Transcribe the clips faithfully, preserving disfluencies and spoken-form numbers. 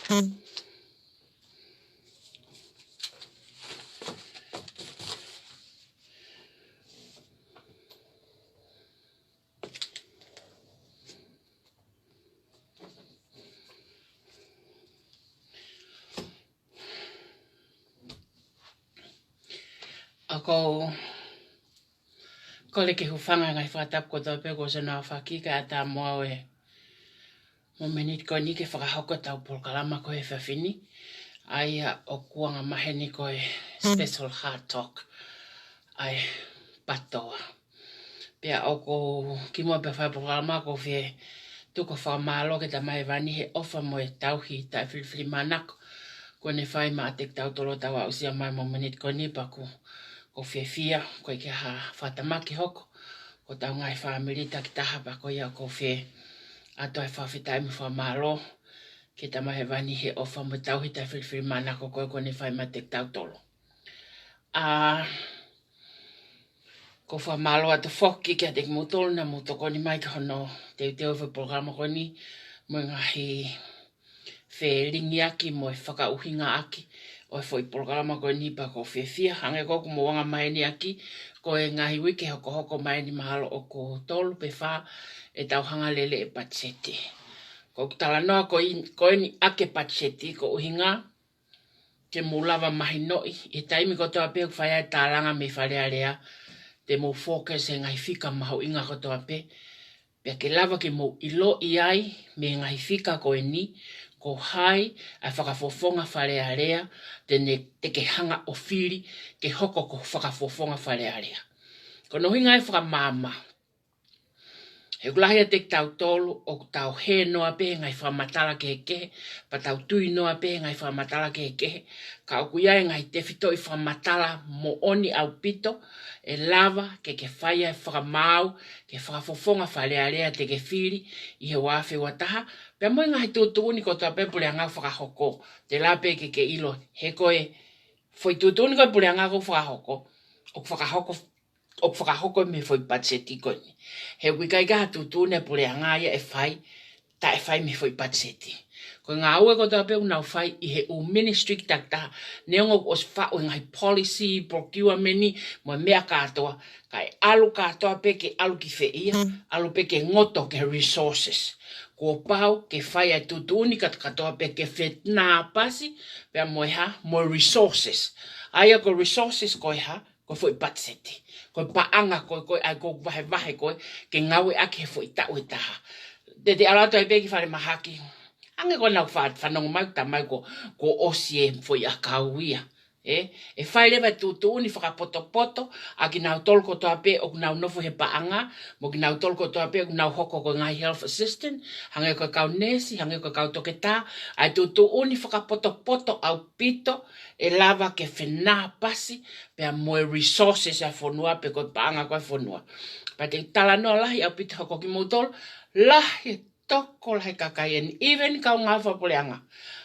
ʻOku ou kole ke hūfanga he ngaahi fakatapu kotoa pē kuo ʻosi hono aofaki kae ʻatā mo au e momeniti ko eni ke fakahoko ʻetau polokalama ko ē he efiafi ni. ʻA ia ʻoku anga maheni ko e special heart talk ʻa e PATOA. Pea ʻoku ou kimuʻa pea fai polokalama ʻoku ou fie tuku ʻa e fakamālō ki he Tamai Hēvani he ʻofa mo e tauhi taʻefilifilimānako kuo ne fai maʻa kitautolu ʻo tau aʻusia mai e momeniti ko eni pea ʻoku ou fiefia, ʻoku ʻikai ke ʻi ai ha fakatamaki hoko, ko hotau ngaahi fāmili takitaha pea ko ia ʻoku ou fie ʻoatu ʻa e fakafetaʻi mo e fakamālō ki he Tamai Hēvani he ʻofa mo e tauhi taʻefilifilimānako ko ē kuo ne fai maʻa kitautolu. ʻA, ʻoku ou fakamālō atu foki kiate kimoutolu naʻa mou tokoni mai ki hono teuteu e foʻi polokalama ko eni mo e ngaahi felingiʻaki mo e fakaʻuhingaʻaki ʻo e foʻi polokalama ko eni pea ʻoku ou fiefia. Hangē ko ʻeku anga maheni ʻaki, ko e ngaahi uike hokohoko mai ni mahalo ʻoku tolu pe fā ʻetau hanga lele e patiseti. Ko ʻeku talanoa ko eni, ko eni ʻaki e patiseti, ko e ʻuhinga ke mou lava mahinoʻi, ʻi he taimi kotoa pē ʻoku fai ai e tālanga mei Fale Alea, te mou focus he ngaahi fika mahuʻinga kotoa pē, pea ke lava ke mou ʻiloʻi ai mei he ngaahi fika ko eni, ko hai ʻa e fakafofonga Fale Alea te ne, te ke hanga ʻo fili ke hoko ko e fakafofonga Fale Alea. Ko hono ʻuhinga ia e fakamaama. He ʻoku lahi ʻiate kitautolu ʻoku tau hē noa pē he ngaahi fakamatala kehekehe, pea tau tui noa pē he ngaahi fakamatala kehekehe, ka ʻoku ʻi ai e ngaahi tefitoʻi fakamatala moʻoni ʻaupito ʻe lava ke ke fai ai e fakamaau ki he fakafofonga Fale Alea te ke fili ʻi he ua afe ua taha, pea mo e ngaahi tuʻutuʻuni kotoa pē puleʻanga ʻoku fakahoko, te lava pē ke ke ʻilo, he ko e foʻi tuʻutuʻuni ko ē puleʻanga ʻoku fakahoko, ʻoku fakahoko ʻoku fakahoko mei he foʻi patiseti ko eni. He ʻoku ʻikai ke ʻi ai ha tuʻutuʻuni ʻa e puleʻanga ia ʻe fai, taʻe fai mei he foʻi patiseti. Ko e ngāue kotoa pē ʻoku nau fai ʻi he ʻū ministry takitaha, neongo ʻoku ʻosi faʻu e ngaahi policy, procurement mo e meʻa kātoa, ka ʻe ʻalu kātoa pē ke ʻalu ki fē ia, ʻalu pē ke ngoto ki he resources. Kuo pau ke fai ʻa e tuʻutuʻuni kātoa pē ke fenāpasi pea mo e hā, mo e resources. ʻA ia ko e resources ko e hā, ko e foʻi patiseti. Ko e paʻanga ko ē, ko ē ʻa ia ʻoku vahevahe ko ē ke ngāueʻaki he foʻi taʻu ʻe taha. Te te ʻalu atu ai pē ki falemahaki. Hangē ko ʻenau fa-, fanongo mai ʻoku talamai kuo, kuo ʻosi e foʻi ʻakau ia. ʻE, ʻe fai leva e tuʻutuʻuni fakapotopoto ʻa kinautolu kotoa pē ʻoku nau nofo he paʻanga, mo kinautolu kotoa pē ʻoku nau hoko ko e ngaahi health assistant, hangē ko e kau neesi, hangē ko e kau toketā, ʻa e tuʻutuʻuni fakapotopoto ʻaupito ʻe lava ke fenāpasi pea mo e resources ʻa e fonua pe ko e paʻanga ko ē ʻa e fonua. Pea te u talanoa lahi ʻaupito hoko kimoutolu, lahi e tokolahi e kakai eni, even kau ngāue fakapuleʻanga.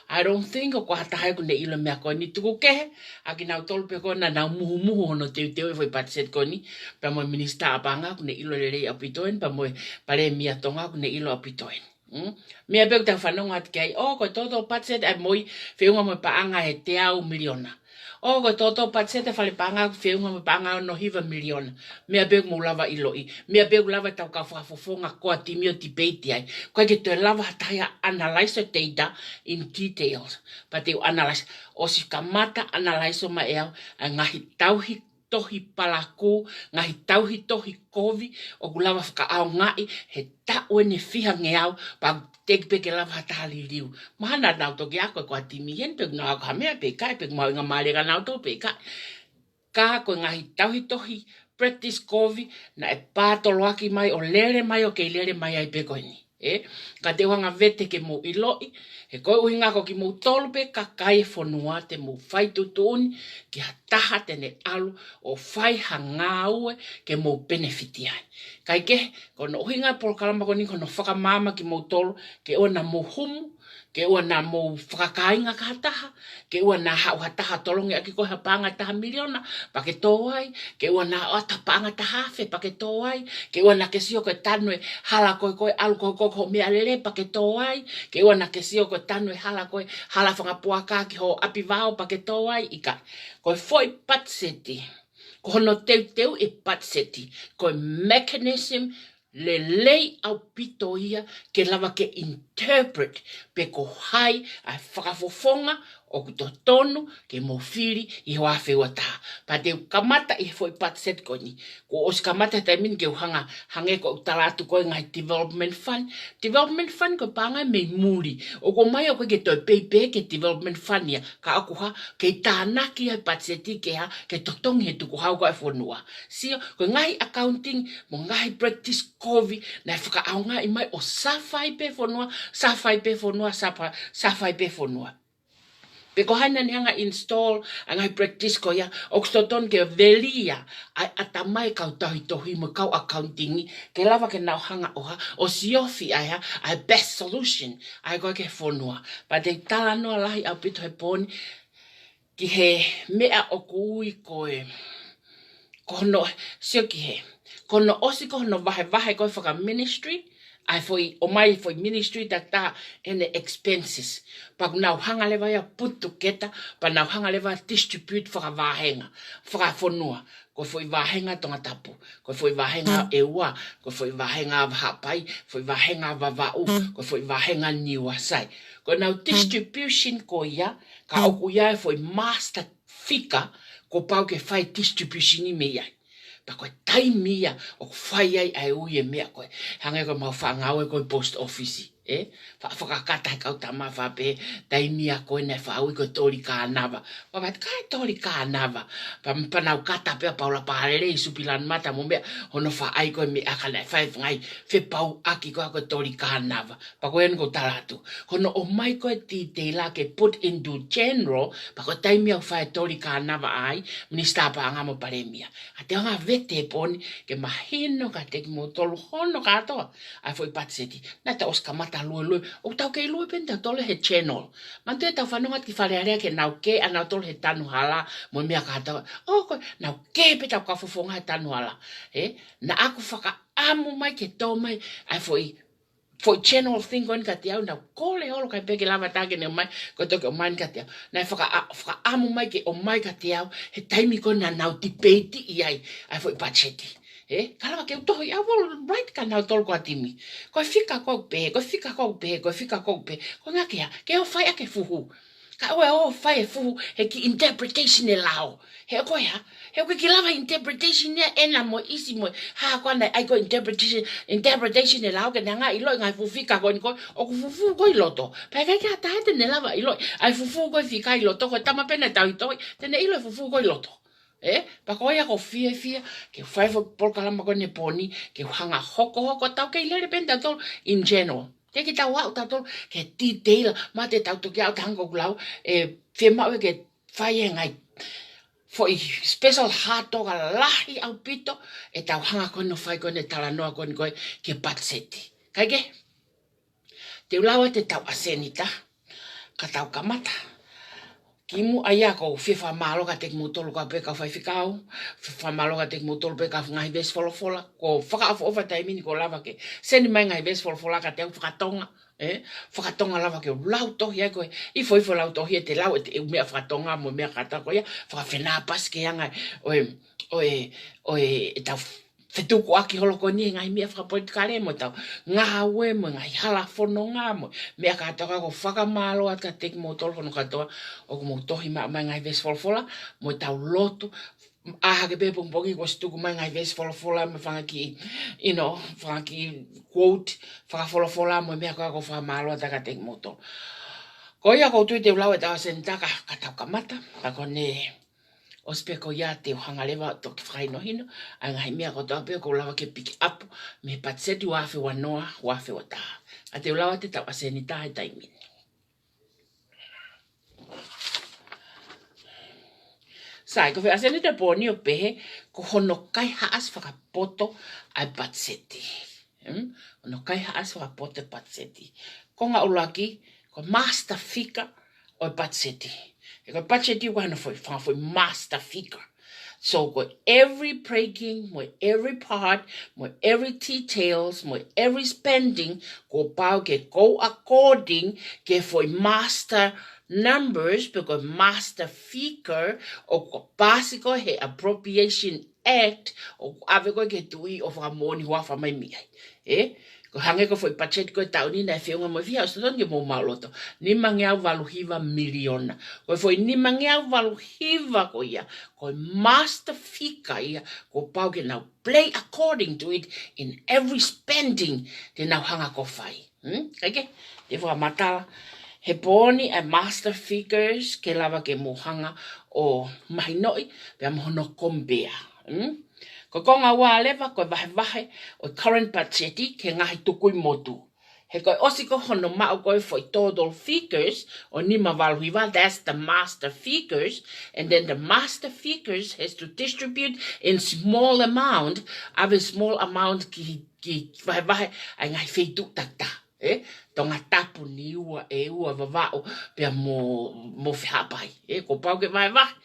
I don't think ʻoku ʻi ai ha taha ia ʻoku ne ʻilo e meʻa ko eni, tuku kehe ʻa kinautolu pē ko ē naʻa nau muhumuhu hono teuteu e foʻi patiseti ko eni, pea mo e minisitā ʻa e paʻanga ʻoku ne ʻilo lelei ʻaupito eni, pea mo e palēmia Tonga ʻoku ne ʻilo ʻaupito eni. Mm? Meʻa pē ʻoku tau fanongo atu ki ai, ʻo, ko e total budget ʻa e MOI feʻunga mo e paʻanga ʻe teau miliona. ʻO, ko e total budget ʻa e fale paʻanga ʻoku feʻunga mo e paʻanga ʻe ono hiva miliona. Meʻa pē ʻoku mou lava ʻiloʻi. Meʻa pē ʻoku lava ʻetau kau fakafofonga ko ē ʻo timi ʻo debate ai. ʻOku ʻikai ke toe lava ha taha ia ʻo analyze e data in details. Pea te u analyze, ʻosi kamata analyze mai ʻe au ʻa e ngaahi tauhi tohi palakū, ngaahi tauhi tohi kovi ʻoku lava fakaʻaongaʻi he taʻu ʻeni ʻe fiha ngeau, pea teʻeki pē ke lava ha taha liliu. Mahalo naʻa nau toki ako ʻe kau timi heni pe ʻoku nau ako ha meʻa pe ʻikai, pe ʻoku mahuʻingamālie kia nautolu pe ʻikai. Ka ko e ngaahi tauhi tohi practice kovi naʻe pātoloaki mai ʻo lele mai ʻo kei lele mai ai pē ko eni. ʻE, ka te u hanga ʻo vete ke mou ʻiloʻi, he ko e ʻuhinga ko kimoutolu pē kakai e fonua te mou fai tuʻutuʻuni ki ha taha te ne ʻalu ʻo fai ha ngāue ke mou penefiti ai. Kae kehe, ko hono ʻuhinga e polokalama ko eni ko hono fakamaama kimoutolu ke ʻoua naʻa mou humu Ke ʻoua naʻa mou fakakāinga ki ha taha, ke ʻoua naʻa haʻu ha taha tolongi ʻaki koe ha paʻanga ʻe taha miliona, pea ke tō ai, ke ʻoua naʻa ʻoatu ha paʻanga ʻe taha afe, pea ke tō ai, ke ʻoua naʻa ke sio ko e tanu e hala ko ē ko e ʻalu ko ē ko e meʻalele, pea ke tō ai, ke ʻoua naʻa ke sio ko e tanu e hala ko e hala fanga puaka ki ho ʻapi vao, pea ke tō ai, ʻikai. Ko e foʻi patiseti, ko hono teuteu e patiseti, ko e mechanism lelei ʻaupito ia ke lava ke interpret pe ko hai ʻa e fakafofonga ʻoku totonu ke mou fili ʻi he ua afe ua taha. Pea te u kamata ʻi he foʻi patiseti ko eni. Kuo ʻosi kamata he taimi ni ke u hanga, hangē ko ʻeku tala atu ko e ngaahi development fund. Development fund ko e paʻanga ia mei muli. ʻOku ʻomai ʻoku ʻikai ke toe pay pē ki he development fund ia. Ka ʻoku hā, kei tānaki ʻa e patiseti ke hā, ke totongi he tukuhau ko ē ʻa e fonua. Sio, ko e ngaahi accounting mo e ngaahi practice kovi naʻe fakaʻaongaʻi mai ʻo safai pē fonua, safai pē fonua, safa-, safai pē fonua. Pe ko hai naʻa ne hanga ʻo install ʻa e ngaahi practice ko ia, ʻoku totonu ke veli ia ʻa e ʻatamai ʻa e kau tauhi tohi mo e kau accounting, ke lava ke nau hanga ʻo hā, ʻo siofi ʻa e hā, ʻa e best solution ʻa ia ko ē ki he fonua. Pea te u talanoa lahi ʻaupito he pō ni ki he meʻa ʻoku ui ko e, ko hono, sio ki he, ko hono ʻosi ko hono vahevahe ko ē fakaministry, ʻa e foʻi, ʻomai e foʻi ministry takitaha ʻene expenses. Pea ʻoku nau hanga leva ia ʻo put together, pea nau hanga leva ʻo distribute fakavāhenga, fakafonua. Ko e foʻi vāhenga Tongatapu, ko e foʻi vāhenga ʻEua, ko e foʻi vāhenga Haʻapai, foʻi vāhenga Vavaʻu, ko e foʻi vāhenga Niuasai. Ko ʻenau distribution ko ia, ka ʻoku ʻi ai e foʻi master figure kuo pau ke fai distribution mei ai. Pea ko e taimi ia ʻoku fai ai ʻa e ui e meʻa ko ē. Hangē ko ʻemau faʻa ngāue ko ē ʻi he post office, ē? Fa-, fakakata he kau tama faʻa pehē, taimi ia ko ē naʻe faʻa ui ko e toli kānava. Pea pehē, ko e toli kānava. Pea, pea nau kata pē ʻa Paula Palele ʻi Supilanumata mo e meʻa, hono faʻa ʻai ko ē meʻa ka naʻe fai e ngaahi fepauʻaki ko ē ko e toli kānava. Pea ko eni ʻoku ou tala atu. Ko hono ʻomai ko ē e titeila ke put into general, pea ko e taimi ia ʻoku fai e toli kānava ai, Minisitā Paʻanga mo e Palēmia. Ka te u hanga ʻo vete he pō ni, ke mahino kiate kimoutolu hono kātoa ʻa e foʻi patiseti. Naʻa tau ʻosi kamata luelue, ʻoku tau kei lue pē eni tautolu he general. Manatuʻi ʻetau fanongo atu ki Fale Alea ki heʻenau kē ʻanautolu he tanu hala mo e meʻa kātoa. ʻO ko ē, nau kē pē ʻetau kau fofonga he tanu hala. Ē, naʻa ku fakaʻamu mai ke tō mai ʻa e foʻi foʻi general thing ko eni kiate au, naʻa ku kole holo kae pehē ke lava ʻe ha taha ke ne ʻomai, ko e toki ʻomai eni kiate au. Naʻe faka-, a-, fakaʻamu mai ke ʻomai kiate au, he taimi ko ē naʻa nau debate ʻi ai ʻa e foʻi patiseti. Ē, ka lava ke u tohi au, all right, kia nautolu ko ē ʻa e timi. Ko e fika ʻoku pehē, ko e fika ʻoku pehē, ko e fika ʻoku pehē. Ko e ʻuhinga ke hā, ke ō ʻo fai ʻaki e fuhu. Ka ʻoua ʻe ō ʻo fai e fuhu he kiʻi interpretation e lao. He ko e hā, he ʻoku ʻikai ke lava e interpretation ia ʻena mo e ʻisi mo e hā ko ē naʻe ʻai ko ē interpretation, interpretation e lao ke ne hanga ʻo ʻiloʻi e ngaahi fuʻu fika ko eni ko ē ʻoku fufū ko ē ʻi loto. Pea ʻikai ke ʻi ai ha taha ia te ne lava ʻo ʻiloʻi ʻa e fufū ko ē e fika ʻi loto, ko e tama pē naʻe tauhi tohi te ne ʻilo e fufū ko ē ʻi loto. Ē, pea ko ia ʻoku ou fiefia ke fai e foʻi polokalama ko eni he pō ni, ke hanga ʻo hokohoko, tau kei lele pē eni tautolu in general. Teʻeki ke tau aʻu tautolu ki he detail, mahalo te tau toki aʻu, hangē ko ʻeku lau, ʻe fiemaʻu ke fai e ngaahi foʻi special hā toka lahi ʻaupito, ʻetau hanga ko eni ʻo fai ko eni e talanoa ko eni ko ē ki he patiseti. Kae kehe, te u lau atu ʻetau ʻasenita, ka tau kamata. Kimuʻa ia ʻoku ou fie fakamālō kiate kimoutolu ko ē pē kau faifekau, fie fakamālō kiate kimoutolu pē kau ngaahi veesi folofola, kuo fakaʻofoʻofa e taimi ni kuo lava ke send mai e ngaahi veesi folofola kiate au fakatonga, ē, fakatonga lava ke u lau tohi ai ko ē, ifoifo lau tohi ʻete lau ʻete ʻū meʻa fakatonga mo e meʻa kātoa ko ia, fakafenāpasi ki he anga ʻo e, ʻo e, ʻo e, ʻetau fetukuʻaki holo ko eni he ngaahi meʻa fakapolitikale mo ʻetau ngāue mo e ngaahi hala fononga mo e meʻa kātoa. Ka ʻoku ou fakamālō atu kiate kimoutolu hono kātoa ʻoku mou tohi maʻu mai e ngaahi veesi folofola mo ʻetau lotu. ʻAho hake pē pongipongi kuo ʻosi tuku mai e ngaahi veesi folofola mo e fanga kiʻi, you know, fanga kiʻi quote fakafolofola mo e meʻa kātoa. ʻOku ou fakamālō atu kiate kimoutolu. Ko ia ʻoku ou tui te u lau ʻetau ʻasenita ka, ka tau kamata, ka ko eni ʻosi pē ko ia te u hanga leva ʻo toki fakahinohino ʻa e ngaahi meʻa kotoa pē ʻoku ou lava ke pick up mei he patiseti ua afe ua noa, ua afe ua taha. Ka te u lau atu ʻetau ʻasenita he taimi ni. Sai, ko e foʻi ʻasenita he pō ni ʻoku pehē, ko hono kaihaʻasi fakapoto ʻa e patiseti. Hmm? Hono kaihaʻasi fakapoto e patiseti. Konga ʻuluaki, Ko e master figure ʻo e patiseti. He ko e patiseti ʻoku ʻi ai hano foʻi, fanga foʻi master figure. So ko e every breaking, mo e every part, mo e every details, mo e every spending, kuo pau ke go according ki he foʻi master numbers, pe ko e master figure ʻoku paasi ko ē he Appropriation Act, ʻoku ʻave ko ē ki he Tuʻi ʻo fakamoʻoni huafa mai mei ai. Ē? Ko e hangē ko e foʻi patiseti ko ē taʻu ni naʻe feʻunga mo e fiha ʻo Sutoni ke mou maʻuloto. Nimangeau valu hiva miliona. Ko e foʻi nimangeau valu hiva ko ia, ko e master figure ia, kuo pau ke nau play according to it in every spending te nau hanga ko ē ʻo fai. Hmm? Kae kehe, te u fakamatala he pō ni ʻa e master figures ke lava ke mou hanga ʻo mahinoʻi, pea mo hono compare. Hmm? Ko e konga ua leva, ko e vahevahe ʻo e current budget ki he ngaahi tukui motu. He ko e ʻosi ko ē hono maʻu ko ē foʻi total figures ʻo nima valu hiva, that's the master figures, and then the master figures has to distribute in small amount, ʻave small amount ki, ki vahevahe ʻa e ngaahi feituʻu takitaha. Ē? Tongatapu, Niua, ʻEua, Vavaʻu, pea mo, mo Haʻapai. Ē? Kuo pau ke vahevahe.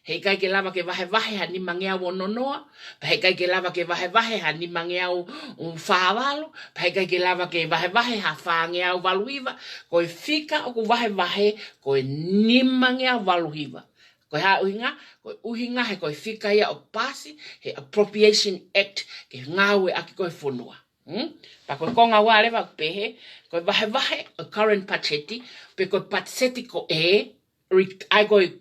Heʻikai ke lava ke vahevahe ha nimangeau ono noa, pea heʻikai ke lava ke vahevahe ha nimangeau, um, fā valu, pea heʻikai ke lava ke vahevahe ha fāngeau valu hiva, ko e fika ʻoku vahevahe, ko e nimangeau valu hiva. Ko e hā e ʻuhinga? Ko e ʻuhinga he ko e fika ia ʻoku paasi he Appropriation Act ke ngāueʻaki ko ē e fonua. Hmm? Pea ko e konga ua leva ʻoku pehē, ko e vahevahe ʻo e current budget, pe ko e patiseti ko ē, re-, ʻa ia ko e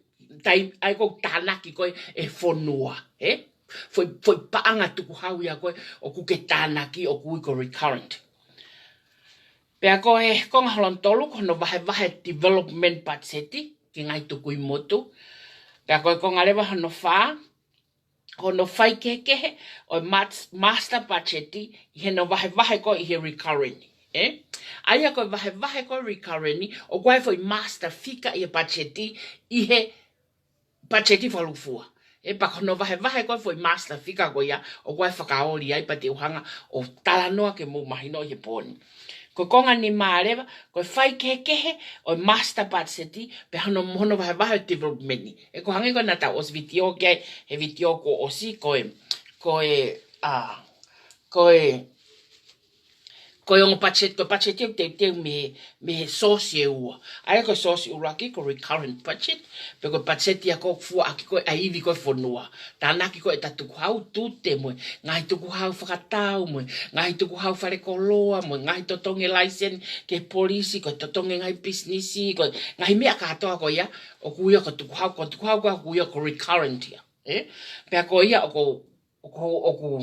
tai-, ʻa ia ko e tānaki ko ē e fonua, ē? Foʻi, foʻi paʻanga tukuhau ia ko ē ʻoku ke tānaki ʻoku ui ko e recurrent. Pea ko e konga hono tolu ko hono vahevahe development budget ki he ngaahi tukui motu. Pea ko e konga leva hono fā, ko hono faikehekehe ʻo e mat-, master budget ʻi hono vahevahe ko ē ʻi he recurrent, ē? ʻA ia ko e vahevahe ko ē recurrent, ʻoku ʻi ai e foʻi master figure ʻi he budget ʻi he budget fakalūkufua. Ē, pea ko hono vahevahe ko ē foʻi master figure ko ia, ʻoku ʻi ai e fakaoli ai pea te u hanga ʻo talanoa ke mou mahinoʻi he pō ni. Ko e konga nima leva, ko e faikehekehe ʻo e master budget, pea hono, hono vahevahe ʻo e development. Ē, ko e hangē ko ē naʻa tau ʻosi vitiō ki ai he vitiō kuo ʻosi, ko e, ko e, ā, ko e, ko e ongo budget, ko e budget ia ʻoku teuteu mei, mei he source ʻe ua. ʻA ia ko e source ʻuluaki ko e recurrent budget, pe ko e budget ia ʻoku fuaʻaki ko ē ʻa e ivi ko ē e fonua. Tānaki ko ē ʻeta tukuhau tute mo e ngaahi tukuhau fakatau mo e ngaahi tukuhau falekoloa mo e ngaahi totongi e license ki he polisi, ko e totongi e ngaahi pisinisi, ko e ngaahi meʻa kātoa ko ia, ʻoku ui ia ko e tukuhau, ko e tukuhau ko ia ʻoku ui ia ko e recurrent ia. Ē? Pea ko ia ʻoku, ʻoku, ʻoku,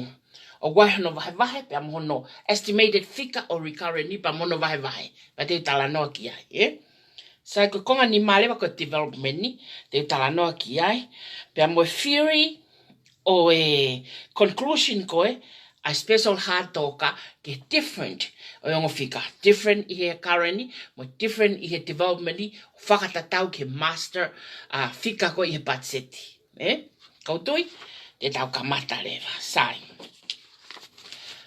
ʻoku ʻi ai hono vahevahe, pea mo hono estimated figure ʻo e recurrent ni, pea mo hono vahevahe. Pea te u talanoa ki ai, ē? Sai, ko e konga nima leva ko e development ni, te u talanoa ki ai. Pea mo e theory ʻo e conclusion ko ē ʻa e special hard talker ki he different ʻo e ongo fika. Different ʻi he current ni, mo e different ʻi he development ni, fakatatau ki he master, ā, fika ko ē ʻi he budget. Ē? Kau tui, te tau kamata leva. Sai.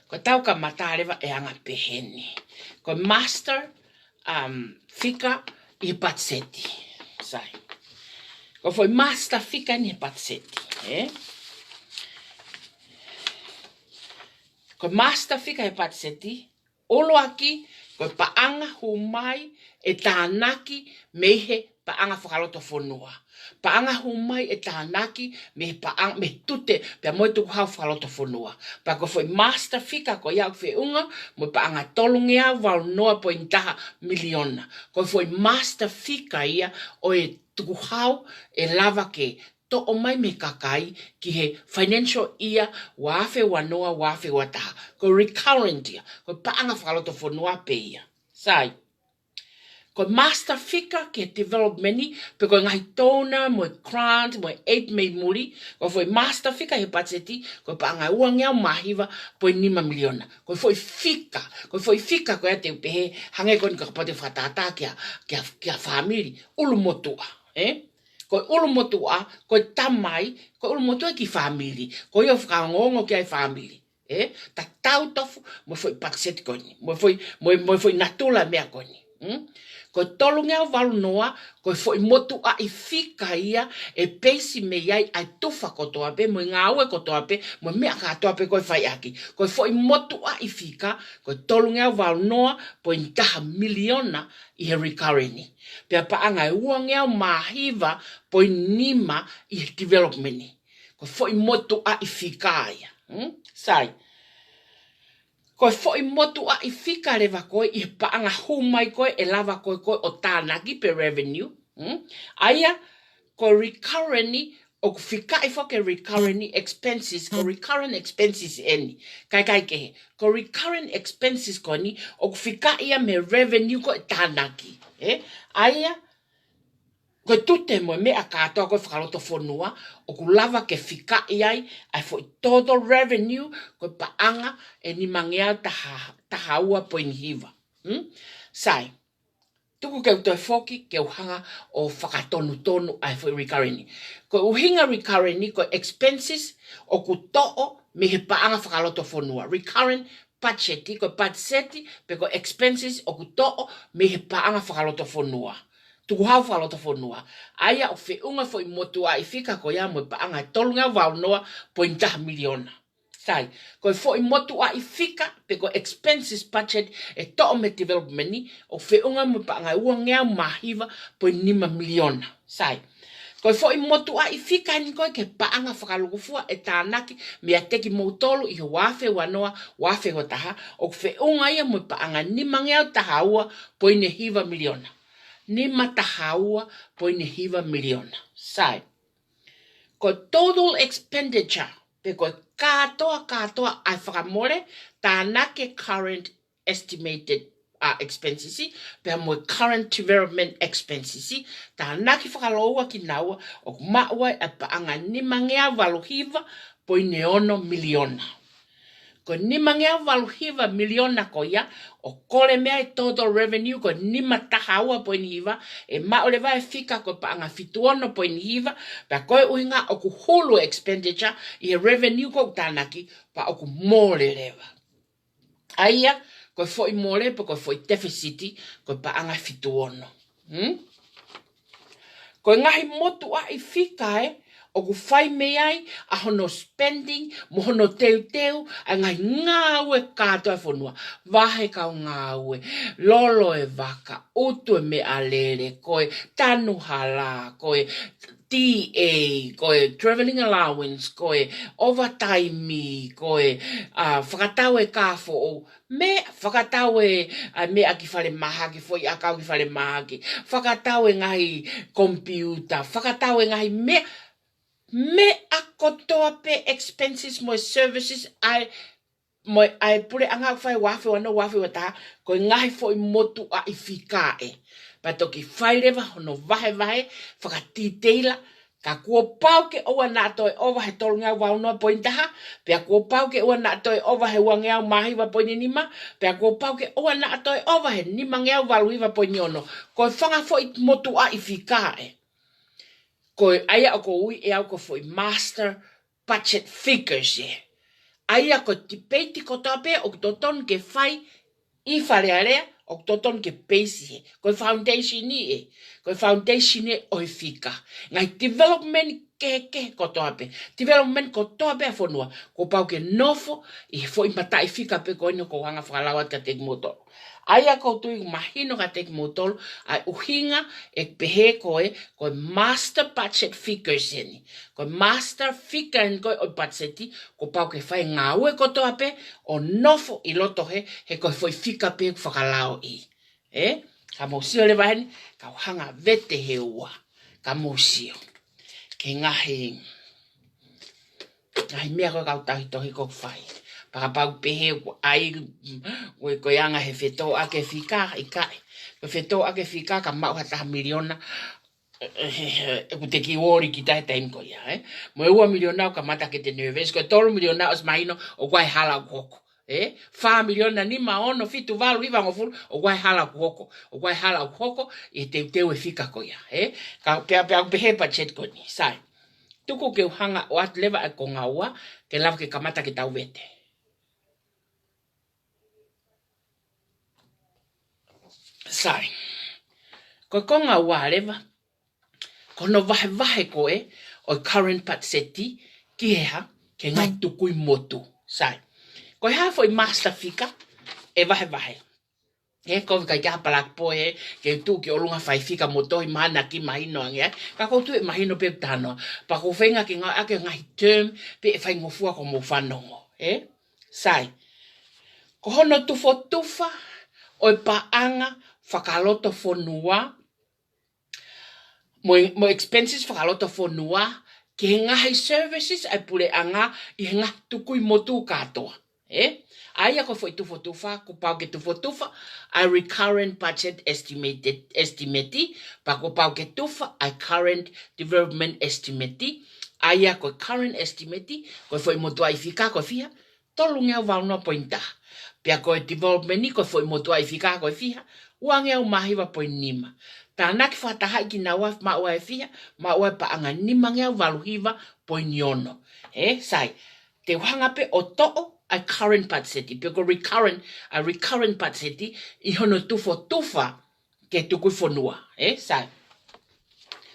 Ko ʻetau kamata leva ʻe anga pehē ni. Ko e master, um, fika ʻi he budget. Sai. Ko e foʻi master fika ʻi he budget. Ē? Ko e master fika ʻi he budget, ʻuluaki, ko e paʻanga hū mai ʻe tānaki mei he paʻanga fakalotofonua. Paʻanga hū mai ʻe tānaki mei he paʻang-, mei he tute, pea mo e tukuhau fakalotofonua. Pea ko e foʻi master fika ko ia ʻoku feʻunga mo e paʻanga tolungeau valu noa poini taha miliona. Ko e foʻi master fika ia ʻo e tukuhau ʻe lava ke toʻo mai mei he kakai ki he financial year ua afe ua noa, ua afe ua taha. Ko e recurrent ia, ko e paʻanga fakalotofonua pē ia. Sai. Ko e master fika ki he development ni, pe ko e ngaahi donor, mo e grant, mo e aid mei muli, ko e foʻi master fika ʻi he budget, ko e paʻanga uangeau mā hiva poini nima miliona. Ko e foʻi fika, ko e foʻi fika ko ia te u pehē, hangē ko eni kapau te u fakatātā ki ha, ki ha, ki ha fāmili, ʻulumotuʻa, ē? Ko e ʻulumotuʻa, ko e tamai, ko e ʻulumotuʻa ki he fāmili, ko ia ʻoku fakaongoongo ki ai e fāmili. Ē, tatau tofu mo e foʻi budget ko eni, mo e foʻi, mo e, mo e foʻi natula e meʻa ko eni. Hmm? Ko e tolungeau valu noa, ko e foʻi motuʻaʻi fika ia ʻe peisi mei ai ʻa e tufa kotoa pē, mo e ngāue kotoa pē, mo e meʻa kātoa pē ko e faiʻaki. Ko e foʻi motuʻaʻi fika, ko e tolungeau valu noa poini taha miliona ʻi he recurrent. Pea paʻanga ʻe uangeau mā hiva poini nima ʻi he development. Ko e foʻi motuʻaʻi fika ia. Hmm? Sai. Ko e foʻi motuʻaʻi fika leva ko ē ʻi he paʻanga hū mai ko ē ʻe lava ko ē ko ē ʻo tānaki pe revenue. Hmm? ʻA ia, ko e recurrent ʻoku fikaʻi foki e recurrent expenses, ko e recurrent expenses eni. Kae kehe, ko e recurrent expenses ko eni ʻoku fikaʻi ia mei he revenue ko ē tānaki. Eh? ʻA ia, ko e tute mo e meʻa kātoa ko ē fakalotofonua, ʻoku lava ke fikaʻi ai ʻa e foʻi total revenue, ko e paʻanga ʻe nimangeau taha, taha ua poini hiva. Hmm? Sai. Tuku ke u toe foki, ke u hanga ʻo fakatonutonu ʻa e foʻi recurrent. Ko e ʻuhinga recurrent, ko e expenses ʻoku toʻo mei he paʻanga fakalotofonua. Recurrent budget, ko e budget, pe ko e expenses ʻoku toʻo mei he paʻanga fakalotofonua. Tukuhau fakalotofonua. ʻA ia ʻoku feʻunga foʻi motuʻaʻi fika ko ia mo e paʻanga ʻe tolungeau valu noa poini taha miliona. Sai, ko e foʻi motuʻaʻi fika, pe ko e expenses budget ʻe toʻo mei he development, ʻoku feʻunga mo e paʻanga ʻe uangeau mā hiva poini nima miliona. Sai, ko e foʻi motuʻaʻi fika eni ko ē ki he paʻanga fakalūkufua ʻe tānaki meiate kimoutolu ʻi he ua afe ua noa, ua afe ua taha, ʻoku feʻunga ia mo e paʻanga nimangeau taha ua poini hiva miliona. Nima taha ua poini hiva miliona. Sai, ko e total expenditure, pe ko e kātoa, kātoa ʻa e fakamole, tānaki e current estimated, uh, expenses, pea mo e current development expenses, tānaki fakalōua kinaua, ʻoku maʻu ai ʻa e paʻanga nimangeau valu hiva poini ono miliona. Ko e nimangeau valu hiva miliona ko ia, ʻoku kole mei ai e total revenue ko e nima taha ua poini hiva, ʻe maʻu leva e fika ko e paʻanga fitu ono poini hiva, pea ko e ʻuhinga ʻoku hulu e expenditure ʻi he revenue ko ē ʻoku tānaki, pea ʻoku mole leva. ʻA ia, ko e foʻi mole pe ko e foʻi deficit, ko e paʻanga fitu ono. Hmm? Ko e ngaahi motuʻaʻi fika ē, ʻoku fai mei ai ʻa hono spending, mo hono teuteu, ʻa e ngaahi ngāue kātoa ʻa e fonua. Vahe kau ngāue, lolo e vaka, utu e meʻalele, ko e tanu hala, ko e T A, ko e travelling allowance, ko e overtime, ko e, uh, fakatau e kā foʻou, meʻa, fakatau e, ʻa e meʻa ki falemahaki, foʻi ʻakau ki falemahaki, fakatau e ngaahi computer, fakatau e ngaahi meʻa, meʻa kotoa pē expenses mo e services ʻa e, mo e ʻa e puleʻanga ʻoku fai ua afe ua noa, ua afe ua taha, ko e ngaahi foʻi motuʻaʻi fika ē. Pea toki fai leva hono vahevahe, fakatiteila, ka kuo pau ke ʻoua naʻa toe ʻova he tolungeau valu noa poini taha, pea kuo pau ke ʻoua naʻa toe ʻova he uangeau mā hiva poini nima, pea kuo pau ke ʻoua naʻa toe ʻova he nimangeau valu hiva poini ono. Ko e fanga foʻi motuʻaʻi fika ē. Ko e ʻa ia ʻoku ou ui ʻe au ko e foʻi master budget figures ē. ʻA ia ko e tipeiti kotoa pē ʻoku totonu ke fai ʻi Fale Alea, ʻoku totonu ke peisi ē. Ko e foundation ē, ko e foundation ē ʻo e fika. Ngaahi development kehekehe kotoa pē. Development kotoa pē ʻa e fonua, kuo pau ke nofo ʻi he foʻi mataʻi fika pē ko eni ʻoku ou hanga fakalau atu kiate kimoutolu. ʻA ia ʻoku ou tui ʻoku mahino kiate kimoutolu ʻa e ʻuhinga ʻeku pehē ko e, ko e master budget figures eni. Ko e master figure eni ko ē ʻo e budget, kuo pau ke fai e ngāue kotoa pē ʻo nofo ʻi loto hē, he ko e foʻi fika pē ʻoku fakalaoʻi. Ē? Ka mou sio leva heni, kau hanga vete he ua. Ka mou sio. Ke ngaahi, ngaahi meʻa ko ē kau tauhi tohi ʻoku fai. Pea kapau pehē ʻoku ʻai, mm, ko e, ko e anga he fetōʻaki e fika, ʻikai. Ko e fetōʻaki e fika, ka maʻu ha taha miliona, ē, ē, ē, ʻoku te kiʻi ʻoli kita he taimi ko ia, ē? Mo e ua miliona ʻoku kamata ke te nervous, ko e tolu miliona ʻosi mahino ʻoku ʻi ai e hala ʻoku hoko. Ē? Fā miliona, nima, ono, fitu, valu, hiva, hongofulu, ʻoku ʻi ai e hala ʻoku hoko, ʻoku ʻi ai e hala ʻoku hoko, ʻi he teuteu e fika ko ia, ē? Ka, pea, pea ʻoku pehē e budget ko eni, sai. Tuku ke u hanga ʻo ʻoatu leva ʻa e konga ua, ke lava ke kamata ke tau vete. Sai. Ko e konga ua leva, ko hono vahevahe ko ē ʻo e current budget ki he hā, ki he ngaahi tukui motu. Sai. Ko e hā foʻi master figure ʻe vahevahe? He ʻoku ʻikai ke ha palaki pō ē, ke tuʻu ki ʻolunga fai fika mo tohi mahana ki mahino ange ai. Ka ʻoku ou tui ʻe mahino pē ʻeku talanoa. Pea ʻoku ou feinga ke ngāueʻaki e ngaahi term pē ʻe faingofua ko hoʻomou fanongo. Ē? Sai. Ko hono tufotufa ʻo e paʻanga fakalotofonua mo e, mo e expenses fakalotofonua ki he ngaahi services ʻa e puleʻanga ʻi he ngaahi tukui motu kātoa. Ē? ʻA ia ko e foʻi tufotufa, kuo pau ke tufotufa ʻa e recurrent budget estimated, estimate, pea kuo pau ke tufa ʻa e current development estimate. ʻA ia ko e current estimate, ko e foʻi motuʻaʻi fika ko e fiha, tolungeau valu noa poini taha. Pea ko e development ko e foʻi motuʻaʻi fika ko e fiha, uangeau mā hiva poini nima. Tānaki fakatahaʻi kinaua maʻu ai e fiha, maʻu ai e paʻanga nimangeau valu hiva poini ono. Ē, sai. Te u hanga pē ʻo toʻo ʻa e current budget, pe ko e recurrent, ʻa e recurrent budget ʻi hono tufotufa ki he tukui fonua. Ē, sai.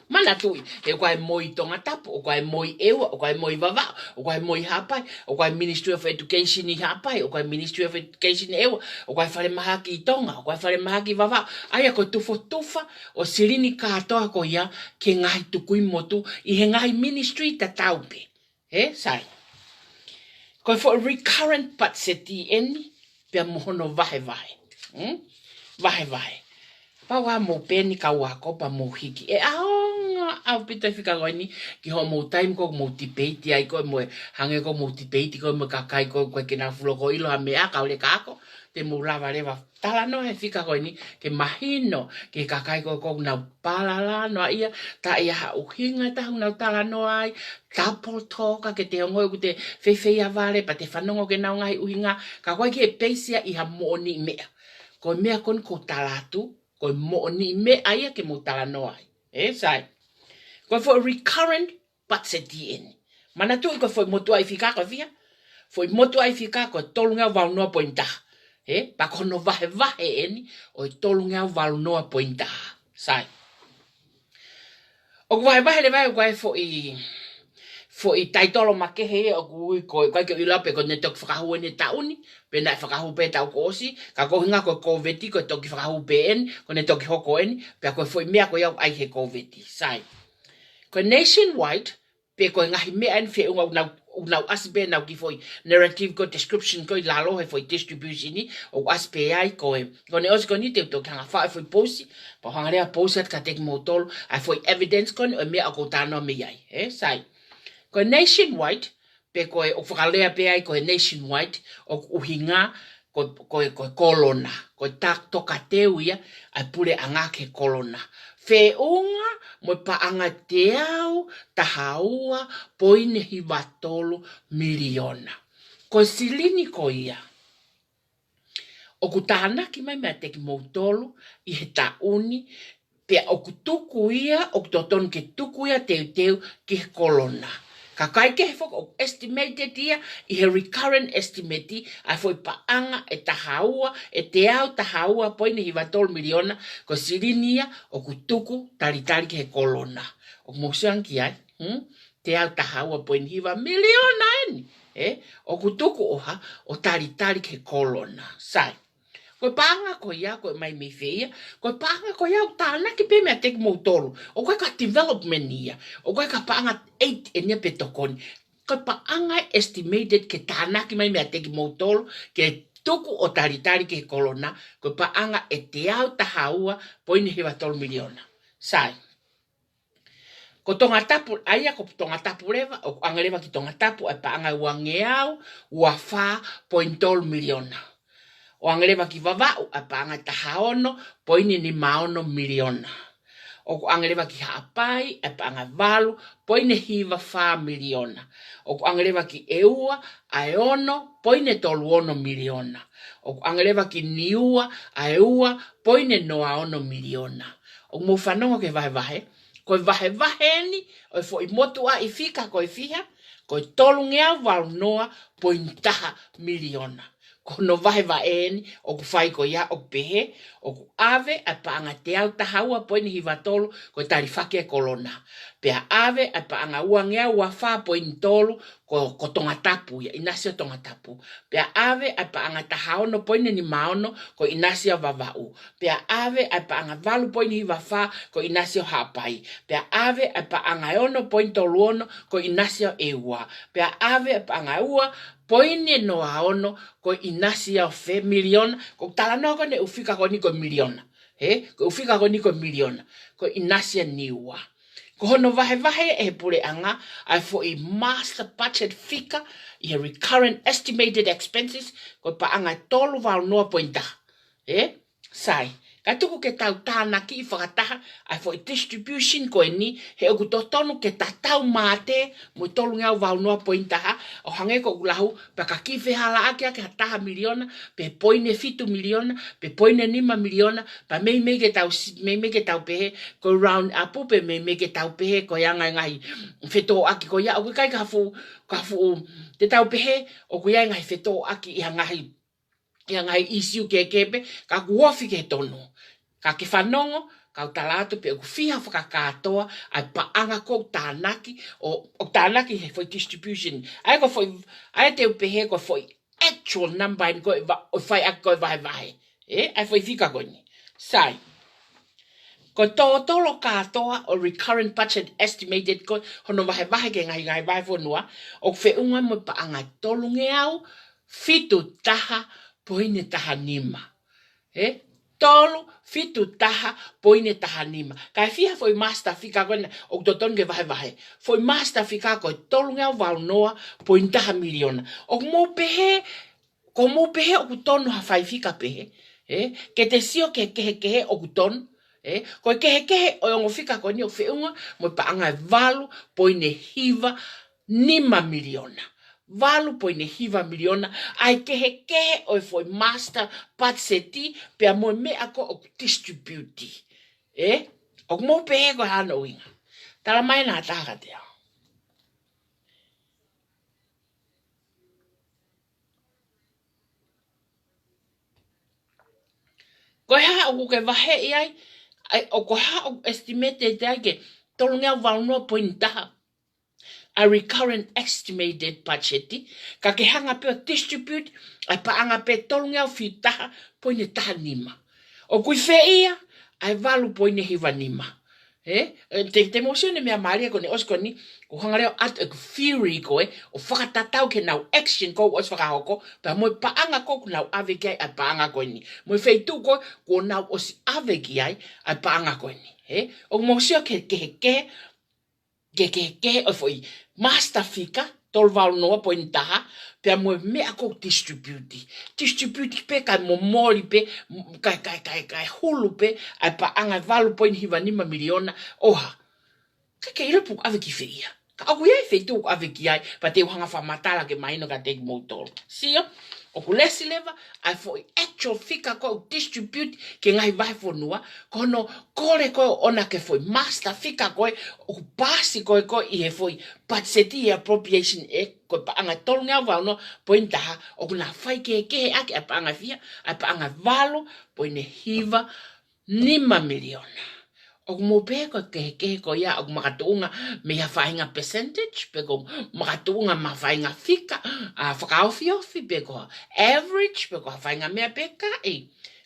Manatuʻi, he ʻoku ʻi ai e moi Tongatapu, ʻoku ʻi ai e moi ʻEua, ʻoku ʻi ai e moi Vavaʻu, ʻoku ʻi ai e moi Haʻapai, ʻoku ʻi ai e Ministry of Education ʻi Haʻapai, ʻoku ʻi ai e Ministry of Education ʻEua, ʻoku ʻi ai e falemahaki ʻi Tonga, ʻoku ʻi ai e falemahaki ʻi Vavaʻu. ʻA ia ko e tufotufa ʻo e silini kātoa ko ia ki he ngaahi tukui motu ʻi he ngaahi ministry tatau pē. Ē, sai. Ko e foʻi recurrent budget eni, pea mo hono vahevahe. Hmm? Vahevahe. Pau ā mou peni kau ako pea mou hiki. ʻE ʻaonga ʻaupito e fika ko eni ki hoʻomou taimi ko ē ʻoku mou tipeiti ai ko ē mo e, hangē ko ē ʻoku mou tipeiti ko ē mo e kakai ko ē ʻoku ʻikai ke nau fuʻu loko ʻilo ha meʻa, kae ʻoua leva ke ako, te mou lava leva talanoa he fika ko eni ke mahino ki he kakai ko ē ʻoku nau palala noa ia, taʻe ʻi ai ha ʻuhinga ʻe taha ʻoku nau talanoa ai, double talk, ka ke te ongoʻi ʻoku te feifeiavale, pea te fanongo ki heʻenau ngaahi ʻuhinga, ka ʻoku ʻikai ke base ia ʻi ha moʻoniʻi meʻa. Ko e meʻa ko eni ʻoku ou tala atu, ko e moʻoniʻi meʻa ia ke mou talanoa ai. Ē, sai. Ko e foʻi recurrent budget eni. Manatuʻi ko e foʻi motuʻaʻi fika ko e fiha, foʻi motuʻaʻi fika ko e tolungeau valu noa poini taha. Ē, pea ko hono vahevahe eni ʻo e tolungeau valu noa poini taha. Sai. ʻOku vahevahe leva ʻoku ʻi ai e foʻi, foʻi taitolo makehe ʻoku ui ko, ʻikai ke u ʻilo pe ko ʻene toki fakahū eni he taʻu ni, pe naʻe fakahū pē taʻu kuo ʻosi, ka ko e ʻuhinga ko e Kōviti, ko e toki fakahū pē eni, ko ʻene toki hoko eni, pea ko e foʻi meʻa ko ia ʻoku ʻi ai he Kōviti. Sai. Ko e nationwide, pe ko e ngaahi meʻa eni feʻunga ʻoku nau, ʻoku nau ʻasi pē ʻenau kiʻi foʻi narrative ko e description ko ē ʻi lalo he foʻi distribution ni, ʻoku ʻasi pē ai ko ē. Ko ʻene ʻosi ko eni te u toki hanga faʻo e foʻi pousi, pea u hanga leva ʻo pousi atu kiate kimoutolu ʻa e foʻi evidence ko eni ʻo e meʻa ʻoku ou talanoa mei ai. Ē, sai. Ko e nationwide, pe ko e ʻoku fakalea pē ai ko e nationwide, ʻoku ʻuhinga ko, ko, ko e kolona, ko e ta-, tokateu ia ʻa e puleʻanga ki he kolona. Feʻunga mo e paʻanga teau taha ua poini hiva tolu miliona. Ko e silini ko ia ʻoku tānaki mai meiate kimoutolu ʻi he taʻu ni, pea ʻoku tuku ia, ʻoku totonu ke tuku ia teuteu ki he kolona. Ka ʻoku ʻikai ke he foki, ʻoku estimated ia ʻi he recurrent estimate ʻa e foʻi paʻanga ʻe taha ua, ʻe teau taha ua poini hiva tolu miliona, ko e silini ia ʻoku tuku talitali ki he kolona. ʻOku mou sio ange ki ai, hmm? Teau taha ua poini hiva miliona eni, ē? ʻOku tuku ʻo hā, ʻo talitali ki he kolona. Sai. Ko e paʻanga ko ia, ko e mai mei fē ia, ko e paʻanga ko ia ʻoku tānaki pē meiate kimoutolu. ʻOku ʻikai ko ha development ia. ʻOku ʻikai ko ha paʻanga aid eni ia pe tokoni. Ko e paʻanga estimated ke tānaki mai meiate kimoutolu, ke tuku ʻo talitali ki he kolona, ko e paʻanga ʻe teau taha ua poini hiva tolu miliona. Sai. Ko Tongatapu, ʻa ia ko Tongatapu leva, ʻoku ʻange leva ki Tongatapu ʻa e paʻanga ʻe uangeau ua fā poini tolu miliona. ʻOku ʻange leva ki Vavaʻu ʻa e paʻanga ʻe taha ono poini nima ono miliona. ʻOku ʻange leva ki Haʻapai ʻa e paʻanga ʻe valu poini hiva fā miliona. ʻOku ʻange leva ki ʻEua ʻa e ono poini tolu ono miliona. ʻOku ʻange leva ki Niua ʻa e ua poini noa ono miliona. ʻOku mou fanongo ki he vahevahe? Ko e vahevahe eni ʻo e foʻi motuʻaʻi fika ko e fiha, ko e tolungeau valu noa poini taha miliona. Ko hono vahevahe eni ʻoku fai ko ia ʻoku pehē, ʻoku ʻave ʻa e paʻanga teau taha ua poini hiva tolu ko e talifaki e kolona. Pea ʻave ʻa e paʻanga uangeau ua fā poini tolu ko, ko Tongatapu ia, ʻinasi ʻo Tongatapu. Pea ʻave ʻa e paʻanga taha ono poini nima ono ko ʻinasi ʻo Vavaʻu. Pea ʻave ʻa e paʻanga valu poini hiva fā ko ʻinasi ʻo Haʻapai. Pea ʻave ʻa e paʻanga ono poini tolu ono ko ʻinasi ʻo ʻEua. Pea ʻave ʻa e paʻanga ua poini noa ono ko ʻinasi ʻo fē miliona. Ko e talanoa ko eni ʻū fika ko eni ko e miliona. He, ko e ʻū fika ko eni ko e miliona. Ko ʻinasi ʻo Niua. Ko hono vahevahe ʻe he puleʻanga ʻa e foʻi master budget fika ʻi he recurrent estimated expenses ko e paʻanga tolu valu noa poini taha. Ē? Sai. Ka tuku ke tau tānaki fakataha ʻa e foʻi distribution ko eni, he ʻoku totonu ke tatau mātē mo e tolungeau valu noa poini taha, ʻo hangē ko ʻeku lau, pea ka kiʻi fehālaaki ʻaki ha taha miliona, pe poini fitu miliona, pe poini nima miliona, pea meimei ke tau si-, meimei ke tau pehē ko e round up, pe meimei ke tau pehē ko e anga e ngaahi fetōʻaki ko ia, ʻoku ʻikai ke fuʻu, ke fuʻu, te tau pehē ʻoku ʻi ai e ngaahi fetōʻaki ʻi ha ngaahi, ʻi ha ngaahi ʻīsiu kehekehe pē, ka kuo ofi ki he tonu. Ka ke fanongo, kau tala atu pē ʻoku fiha fakakātoa ʻa e paʻanga ʻoku tānaki, ʻo, ʻoku tānaki he foʻi distribution. ʻA ia ko e foʻi, ʻa ia te u pehē ko e foʻi actual number eni ko e va-, ʻoku fai ʻaki ko e vahevahe. Ē, ʻa e foʻi fika ko eni. Sai. Ko e tōtolo kātoa ʻo e recurrent budget estimated ko hono vahevahe ki he ngaahi, ngaahi vahefonua, ʻoku feʻunga mo e paʻanga tolungeau fitu taha poini taha nima. Ē? Tolu fitu taha poini taha nima. Ka e fiha foʻi master fika ko ena ʻoku totonu ke vahevahe. Foʻi master fika ko e tolungeau valu noa poini taha miliona. ʻOku mou pehē, ko mou pehē ʻoku tonu ha faifika pehē, ē? Ke te sio ki he kehekehe ʻoku tonu, ē? Ko e kehekehe ʻo e ongo fika ko eni ʻoku feʻunga mo e paʻanga ʻe valu poini hiva nima miliona. Valu poini hiva miliona, ʻa e kehekehe ʻo e foʻi master budget pea mo e meʻa ko ē ʻoku distribute. Ē? ʻOku mou pehē ko e hā hono ʻuhinga? Tala mai ʻe ha taha kiate au. Ko e hā ʻoku ke vaheʻi ai, ʻa e, ʻo ko e hā ʻoku estimated ai ki he tolungeau valu noa poini taha ʻa e recurrent estimated budget, ka ke hanga pē ʻo distribute ʻa e paʻanga pē tolungeau fitu taha poini taha nima. ʻOku ʻi fē ia ʻa e valu poini hiva nima? Ē? Ē, te, te mou sio ki he meʻa mālie ko eni ʻosi ko eni, ʻoku hanga leva ʻo ʻoatu ʻeku theory ko ē, ʻo fakatatau ki heʻenau action ko ē ʻoku ʻosi fakahoko, pea mo e paʻanga ko ē ʻoku nau ʻave ki ai ʻa e paʻanga ko eni. Mo e feituʻu ko ē ʻoku nau ʻosi ʻave ki ai ʻa e paʻanga ko eni. Ē? ʻOku mou sio ki he, ki he, ki he, ki he, ki he, ki he ʻo e foʻi master fika, tolu valu noa poini taha, pea mo e meʻa ko ē ʻoku distribute. Distribute pē kae momoli pē, m-, kae, kae, kae, kae hulu pē ʻa e paʻanga ʻe valu poini hiva nima miliona, ʻo hā? Ka ke ʻilo pe ʻoku ʻave ki fē ia. Ka ʻoku ʻi ai e feituʻu ʻoku ʻave ki ai, pea te u hanga ʻo fakamatala ke mahino kiate kimoutolu. Sio, ʻoku lesi leva ʻa e foʻi actual fika ko ē ʻoku distribute ki he ngaahi vahefonua, ko hono kole ko ē ʻoʻona ki he foʻi master fika ko ē ʻoku paasi ko ē ko ē ʻi he foʻi budget ʻi he Appropriation Act, ko e paʻanga ʻe tolungeau valu noa poini taha, ʻoku na faikehekehe ʻaki ʻa e paʻanga ʻe fiha, ʻa e paʻanga ʻe valu poini hiva nima miliona. ʻOku mou pehē ko e kehekehe ko ia ʻoku makatuʻunga mei ha faʻahinga percentage, pe ʻoku makatuʻunga mei ha faʻahinga fika, ʻa, fakaofiofi, pe ko e average, pe ko ha faʻahinga meʻa pē ka ʻi.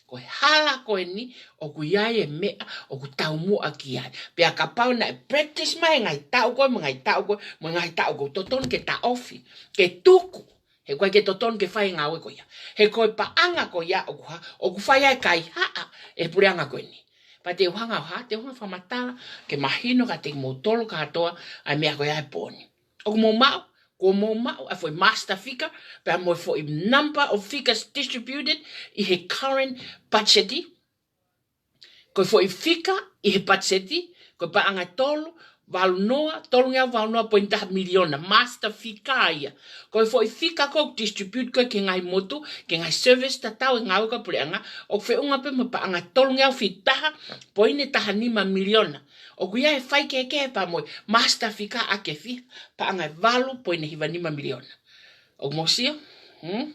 Ko e hala ko eni ʻoku ʻi ai e meʻa ʻoku taumuʻa ki ai. Pea kapau naʻe practice mai he ngaahi taʻu ko ē, mo e ngaahi taʻu ko ē, mo e ngaahi taʻu ko ē, totonu ke taʻofi, ke tuku. He ʻoku ʻikai ke totonu ke fai e ngāue ko ia. He ko e paʻanga ko ia ʻoku hā, ʻoku fai ai e kaihaʻa ʻe he puleʻanga ko eni. Pea te u hanga ʻo hā, te u hanga ʻo fakamatala ke mahino kiate kimoutolu kātoa ʻa e meʻa ko ia he pō ni. ʻOku mou maʻu, kuo mou maʻu ʻa e foʻi master fika, pea mo e foʻi number of figures distributed ʻi he current budget. Ko e foʻi fika ʻi he budget, ko e paʻanga ʻe tolu valu noa, tolungeau valu noa poini taha miliona, master fika ia. Ko e foʻi fika ko ē ʻoku distribute ko ē ki he ngaahi motu, ki he ngaahi service tatau e ngāue ko ē ʻa e puleʻanga, ʻoku feʻunga pē mo e paʻanga ʻe tolungeau fitu taha poini taha nima miliona. ʻOku ʻi ai e faikehekehe pea mo e master fika ʻa e fiha, paʻanga ʻe valu poini hiva nima miliona. ʻOku mou sio? Hmm?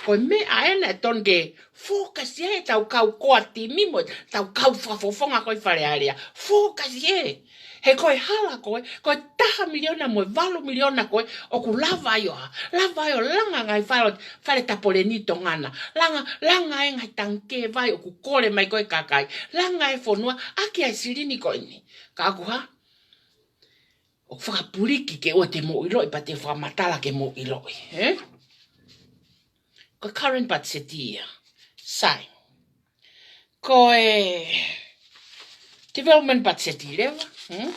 Ko e meʻa ē naʻe tonu ke focus ai ʻetau kau core team mo ʻetau kau fakafofonga ko ē Fale Alea. Focus ē. He ko e hala ko ē, ko e taha miliona mo e valu miliona ko ē, ʻoku lava ai ʻo hā? Lava ai ʻo langa ngaahi fale, fale tapoleni Tonga na. Langa, langa e ngaahi tangikē vai ʻoku kole mai ko ē kakai. Langa e fonua, ʻaki ʻa e silini ko eni. Ka ʻoku hā? ʻOku fakapuliki ke ʻoua te mou ʻiloʻi, pea te u fakamatala ke mou ʻiloʻi, ē? Ko e current budget ia. Sai. Ko e development budget leva, hmm?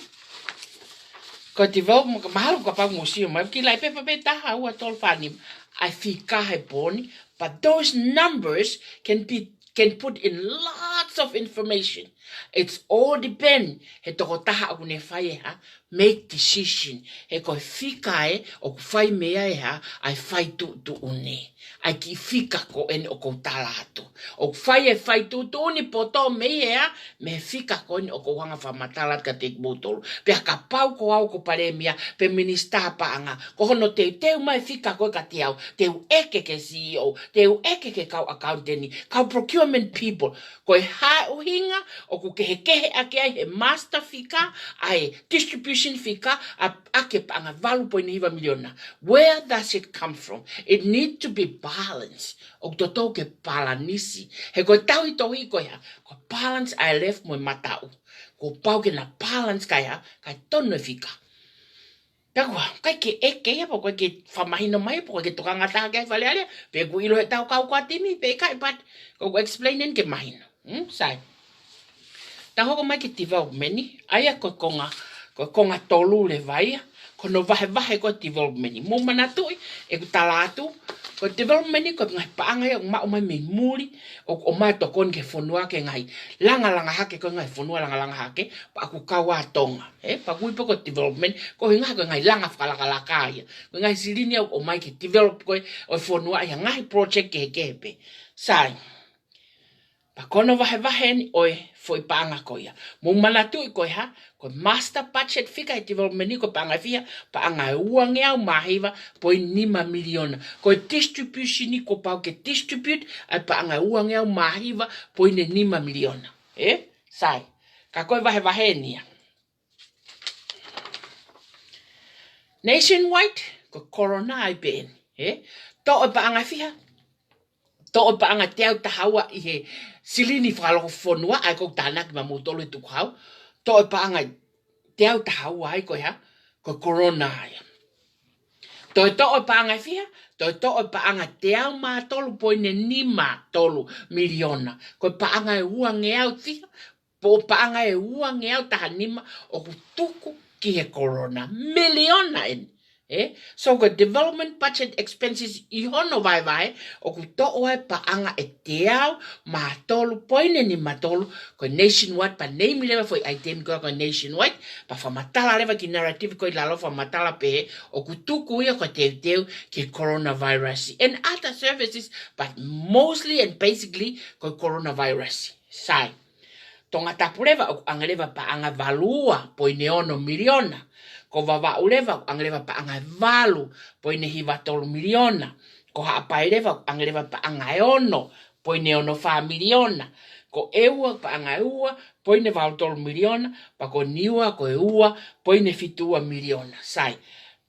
Ko e development, ka mahalo kapau mou sio mai, ki he pepa pē taha, ua, tolu, fā, nima. ʻA e fika he pō ni, but those numbers can be, can put in lots of information. It's all depend he tokotaha ʻoku ne fai e hā, make decision. He ko e fika ē ʻoku fai mei ai e hā, ʻa e fai tuʻutuʻuni. ʻA e kiʻi fika ko eni ʻoku ou tala atu. ʻOku fai e fai tuʻutuʻuni poto mei he hā, mei he fika ko eni ʻoku ou hanga fakamatala atu kiate kimoutolu. Pea kapau ko au ko palēmia, pe minisitā paʻanga, ko hono teuteu mai e fika ko ē kiate au, te u ʻeke ki he C E O, te u ʻeke ki he kau accountant, kau procurement people, ko e hā e ʻuhinga ʻoku kehekehe ʻaki ai he master fika, ʻa e distribution fika, ʻa, ʻaki e paʻanga valu poini hiva miliona. Where does it come from? It need to be balanced. ʻOku totonu ke palanisi. He ko e tauhi tohi ko ia, ko e balance ʻa e left mo e mataʻu. Kuo pau ke na balance kae hā, kae tonu e fika. Pea ʻoku ʻikai ke ʻeke ia, pe ʻoku ʻikai ke fakamahino mai, pe ʻoku ʻikai ke tokanga taha ki ai Fale Alea, pe ʻoku ʻilo he ʻetau kau core team, pe ʻikai, but ʻoku ou explain eni ke mahino. Hmm, sai. Tau hoko mai ki he development, ʻa ia ko e konga, ko e konga tolu leva ia, ko hono vahevahe ko ē development. Mou manatuʻi, ʻeku tala atu, ko e development ko e ngaahi paʻanga ia ʻoku maʻu mai mei muli, ʻoku ʻomai ʻo tokoni ki he fonua ki he ngaahi langalanga hake, ko e ngaahi fonua langalanga hake, pea ʻoku kau ai ʻa Tonga. Ē, pea ʻoku ui pē ko e development, ko e ʻuhinga ko e ngaahi langa fakalakalaka ia. Ko e ngaahi silini ia ʻoku ʻomai ke develop ko ē ʻo e fonua ʻi ha ngaahi project kehekehe pē. Sai. Pea ko hono vahevahe eni ʻo e foʻi paʻanga ko ia. Mou manatuʻi ko e hā, ko e master budget fika he development ko e paʻanga ʻe fiha, paʻanga ʻe uangeau mā hiva poini nima miliona. Ko e distribution kuo pau ke distribute ʻa e paʻanga ʻe uangeau mā hiva poini nima miliona. Ē? Sai. Ka ko e vahevahe eni ia. Nationwide, ko e Corona ai pē eni, ē? Toʻo e paʻanga ʻe fiha, toʻo e paʻanga ʻe teau taha ua ʻi he silini fakalotofonua, ʻa ia ʻoku ou tānaki maʻamoutolu he tukuhau, toʻo e paʻanga ʻe teau taha ua ai ko e hā, ko e Corona ia. Toe toʻo e paʻanga ʻe fiha, toe toʻo e paʻanga ʻe teau mā tolu poini nima tolu miliona. Ko e paʻanga ʻe uangeau fiha, pe ko e paʻanga ʻe uangeau taha nima ʻoku tuku ki he Corona. Miliona eni. Ē? So ko e development budget expenses ʻi hono vahevahe, ʻoku toʻo ai e paʻanga ʻe teau mā tolu poini nima tolu, ko e nationwide, pea name leva e foʻi item ko ē ko e nationwide, pea fakamatala leva e kiʻi narrative ko ē ʻi lalo, fakamatala pē ʻoku tuku ia ko e teuteu ki he coronavirus and other services, but mostly and basically ko e coronavirus. Sai. Tongatapu leva ʻoku ʻoange leva e paʻanga ʻe valu ua poini ono miliona. Ko Vavaʻu leva ʻoku ʻoange leva e paʻanga ʻe valu poini hiva tolu miliona. Ko Haʻapai leva ʻoku ʻoange leva e paʻanga ʻe ono poini ono fā miliona. Ko ʻEua paʻanga ʻe ua poini valu tolu miliona, pea ko Niua ko e ua poini fitu ua miliona. Sai.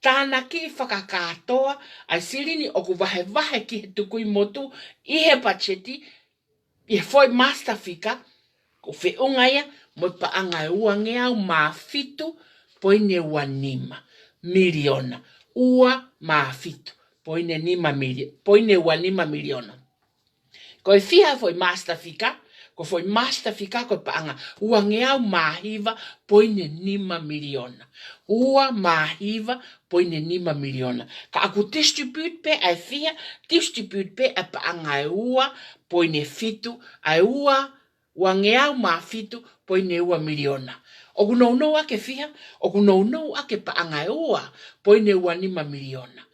Tānaki fakakātoa ʻa e silini ʻoku vahevahe ki he tukui motu ʻi he patiseti, ʻi he foʻi master fika, ʻoku feʻunga ia mo e paʻanga ʻe uangeau mā fitu poini ua nima miliona. Ua mā fitu poini nima milio-, poini ua nima miliona. Ko e fiha e foʻi master fika, ko e foʻi master fika ko e paʻanga ʻe uangeau mā hiva poini nima miliona. Ua mā hiva poini nima miliona. Ka ʻoku distribute pē ʻa e fiha, distribute pē ʻa e paʻanga ʻe ua poini fitu, ʻa e ua, uangeau mā fitu poini ua miliona. ʻOku nounou ʻaki e fiha, ʻoku nounou ʻaki e paʻanga ʻe ua poini ua nima miliona.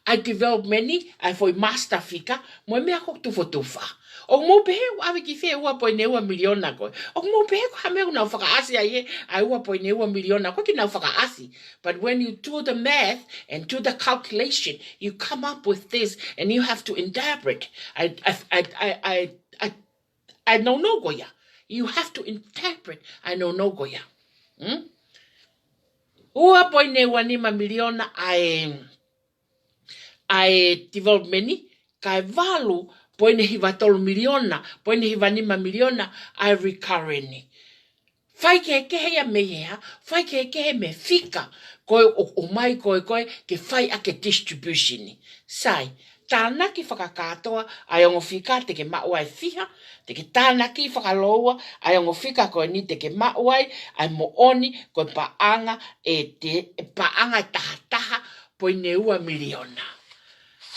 ʻA e development ni, ʻa e foʻi master fika, mo e meʻa ʻoku tufotufa. ʻOku mou pehē ʻoku ʻave ki fē ua poini ua miliona ko ē? ʻOku mou pehē ko e hā e meʻa ʻoku nau fakaʻasi ai ē, ʻa e ua poini ua miliona? ʻOku ʻikai ke nau fakaʻasi. But when you do the math and do the calculation, you come up with this and you have to interpret. I, I, I, I, I, I, I don't know ko ia. You have to interpret. I don't know ko ia. Hmm? Ua poini ua nima miliona ʻa e, ʻa e development, kae valu poini hiva tolu miliona, poini hiva nima miliona ʻa e recurrent. Fai kehekehe ia mei he hā, fai kehekehe mei he fika ko ē ʻoku ʻomai ko ē ko ē ke fai ʻaki e distribution. Sai, tānaki fakakātoa ʻa e ongo fika te ke maʻu ai e fiha, te ke tānaki fakalōua ʻa e ongo fika ko eni te ke maʻu ai ʻa e moʻoni ko e paʻanga ʻe te, paʻanga tahataha poini ua miliona.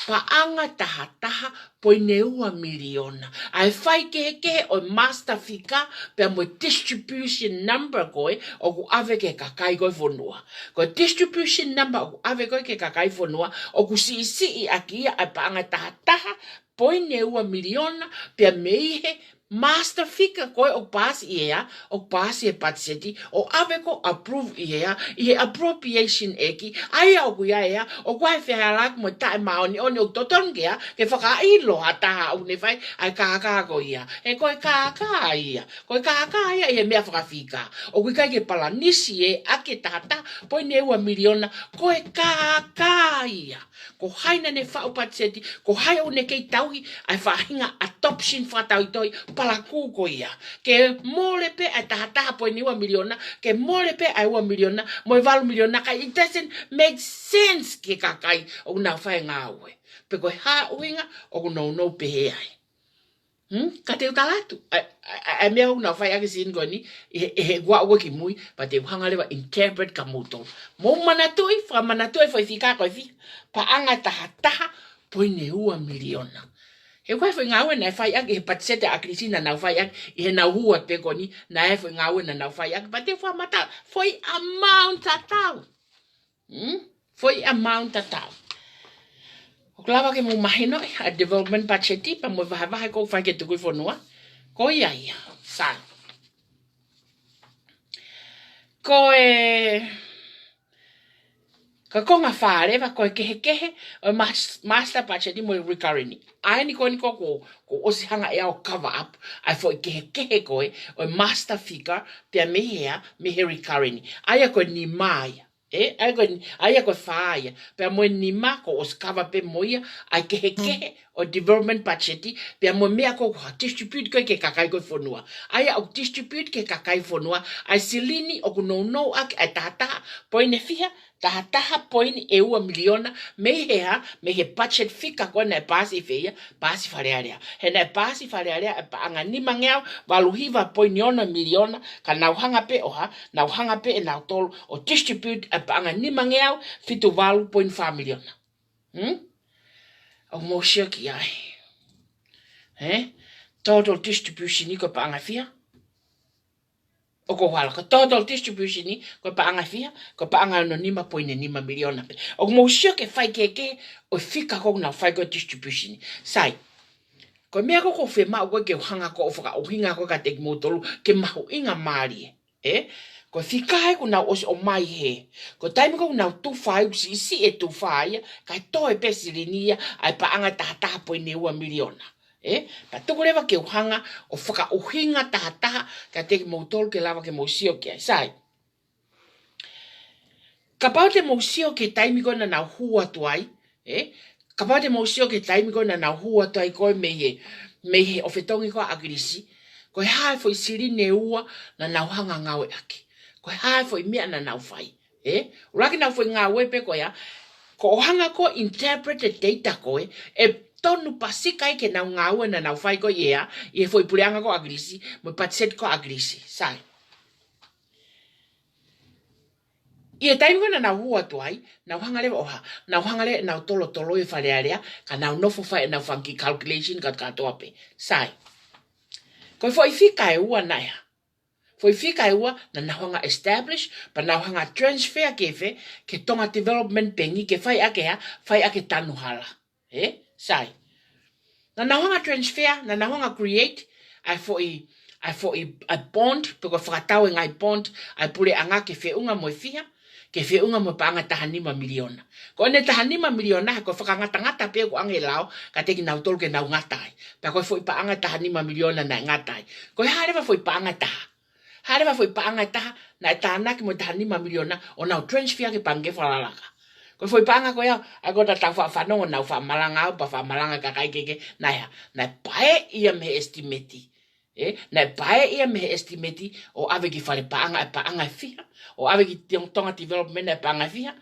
Paʻanga tahataha poini ua miliona. ʻA e fai kehekehe ʻo e master fika pea mo e distribution number ko ē ʻoku ʻave ki he kakai ko ē fonua. Ko e distribution number ʻoku ʻave ko ē ki he kakai fonua, ʻoku siʻisiʻi ʻaki ia ʻa e paʻanga tahataha poini ua miliona, pea mei he master fika ko ē ʻoku paasi ʻi he hā, ʻoku paasi he patiseti, ʻo ʻave ko ē ʻo approve ʻi he hā, ʻi he Appropriation Act, ʻa ia ʻoku ʻi ai e hā, ʻoku ʻi ai e fehālaaki mo e taʻemāʻoniʻoni, ʻoku totonu ke hā, ke fakaʻilo ha taha ʻoku ne fai ʻa e kākā ko ia. He ko e kākā ia. Ko e kākā ia ʻi he meʻa fakafika. ʻOku ʻikai ke palanisi ē ʻaki e tahataha poini ua miliona, ko e kākā ia. Ko hai naʻa ne faʻu patiseti, ko hai ʻoku ne kei tauhi ʻa e faʻahinga adoption fakatauhitauhi palakū ko ia. Ke mole pē ʻa e tahataha poini ua miliona, ke mole pē ʻa e ua miliona, mo e valu miliona, ka it doesn't make sense ki he kakai ʻoku nau fai e ngāue. Pe ko e hā e ʻuhinga ʻoku nounou pehē ai. Hmm? Ka te u tala atu, ʻa, ʻa, ʻa, ʻa e meʻa ʻoku nau fai ʻaki e silini ko eni, ʻi he, ʻi he kuo aʻu ki mui, pea te u hanga leva ʻo interpret kia moutolu. Mou manatuʻi, fakamanatuʻi e foʻi fika ko e fiha, paʻanga tahataha poini ua miliona. He ko e foʻi ngāue naʻe fai ʻaki ʻi he patiseti ʻa ʻAkilisi naʻa nau fai ʻaki, ʻi heʻenau hū atu pē ko eni, naʻe foʻi ngāue naʻa nau fai ʻaki, pea te u fakamatala, foʻi amount tatau. Hmm? Foʻi amount tatau. ʻOku lava ke mou mahinoʻi ʻa e development budget pea mo e vahevahe ʻoku fai ki he tuku fonua. Ko ia ia. Sai. Ko e, ko e konga fā leva, ko e kehekehe ʻo e mas-, master budget mo e recurrent. ʻA eni ko eni ko ē kuo, kuo ʻosi hanga ʻe au ʻo cover up ʻa e foʻi kehekehe ko ē ʻo e master fika pea mei he hā, mei he recurrent. ʻA ia ko e nima ia. Ē, ʻa ia ko e, ʻa ia ko e fā ia. Pea mo e nima kuo ʻosi cover pē mo ia ʻa e kehekehe ʻo e development budget, pea mo e meʻa ko ē ʻoku distribute ko ē ki he kakai ko ē fonua. ʻA ia ʻoku distribute ki he kakai fonua ʻa e silini ʻoku nounou ʻaki ʻa e tahataha poini fiha, tahataha poini ua miliona, mei he hā, mei he budget fika ko ē naʻe paasi ʻi fē ia, paasi Fale Alea. He naʻe paasi Fale Alea e paʻanga nimangeau valu hiva poini ono miliona, ka nau hanga pē ʻo hā, nau hanga pē ʻe nautolu ʻo distribute e paʻanga nimangeau fitu valu poini fā miliona. Hmm? ʻOku mou sio ki ai. Ē? Total distribution ʻi ko e paʻanga fiha. ʻOku ou hala, ko e total distribution ʻi ko e paʻanga fiha, ko e paʻanga ono nima poini nima miliona pē. ʻOku mou sio ki he fai kehekehe ʻo e fika ko ē ʻoku nau fai ko ē distribution. Sai. Ko e meʻa ko ē ʻoku ou fiemaʻu ko ē ke u hanga ko ē ʻo fakaʻuhinga ko ē kiate kimoutolu ke mahuʻingamālie. Ē? Ko e fika ē ʻoku nau ʻosi ʻomai hē. Ko e taimi ko ē ʻoku nau tufa ai, ʻoku siʻisiʻi e tufa ia, kae toe pē silini ia ʻa e paʻanga tahataha poini ua miliona. Ē? Pea tuku leva ke u hanga ʻo fakaʻuhinga tahataha kiate kimoutolu ke lava ke mou sio ki ai. Sai. Kapau te mou sio ki he taimi ko ē naʻa nau hū atu ai, ē? Kapau te mou sio ki he taimi ko ē naʻa nau hū atu ai ko ē mei he, mei he ʻofetongi ko ē ʻa ʻAkilisi, ko e hā e foʻi silini ʻe ua naʻa nau hanga ʻo ngāue ʻaki? Ko e hā e foʻi meʻa naʻa nau fai? Ē? ʻUluaki nau foʻi ngāue pē ko ia, ko hoʻo hanga ko ē ʻo interpret e data ko ē, ʻe tonu pasika ai ki heʻenau ngāue naʻa nau fai ko ē ʻi he hā, ʻi he foʻi puleʻanga ko ē ʻa ʻAkilisi, mo e patiseti ko ē ʻa ʻAkilisi. Sai. ʻI he taimi ko ē naʻa nau hū atu ai, nau hanga leva ʻo hā, nau hanga leva ʻo nau tolotolo ʻi Fale Alea, ka nau nofo fai ʻenau fanga kiʻi calculation kātoa pē. Sai. Ko e foʻi fika ʻe ua naʻe hā. Foʻi fika ʻe ua naʻa nau hanga ʻo establish, pea nau hanga ʻo transfer ki fē, ki he Tonga Development Bank ke fai ʻaki e hā, fai ʻaki e tanu hala. Ē? Sai. Naʻa nau hanga transfer, naʻa nau hanga create ʻa e foʻi, ʻa e foʻi, ʻa e bond, pe ko e fakatau e ngaahi bond ʻa e puleʻanga ke feʻunga mo e fiha, ke feʻunga mo e paʻanga ʻe taha nima miliona. Ko ʻene taha nima miliona, he ko e fakangatangata pē ʻoku ʻoange ʻe he lao kiate kinautolu ke nau ngata ai. Pea ko e foʻi paʻanga ʻe taha nima miliona naʻe ngata ai. Ko e hā leva foʻi paʻanga ʻe taha? Hā leva foʻi paʻanga ʻe taha naʻe tānaki mo e taha nima miliona ʻo nau transfer ki he pangikē fakalakalaka? Ko e foʻi paʻanga ko ia, ʻa ia ko ʻetau faʻa fanongo, nau faʻa malanga au, pea faʻa malanga e kakai kehekehe, naʻe hā? Naʻe paeʻi ia mei he estimate. Ē, naʻe paeʻi ia mei he estimate ʻo ʻave ki Fale Paʻanga ʻa e paʻanga ʻe fiha, ʻo ʻave ki Tong-, Tonga Development ʻa e paʻanga ʻe fiha,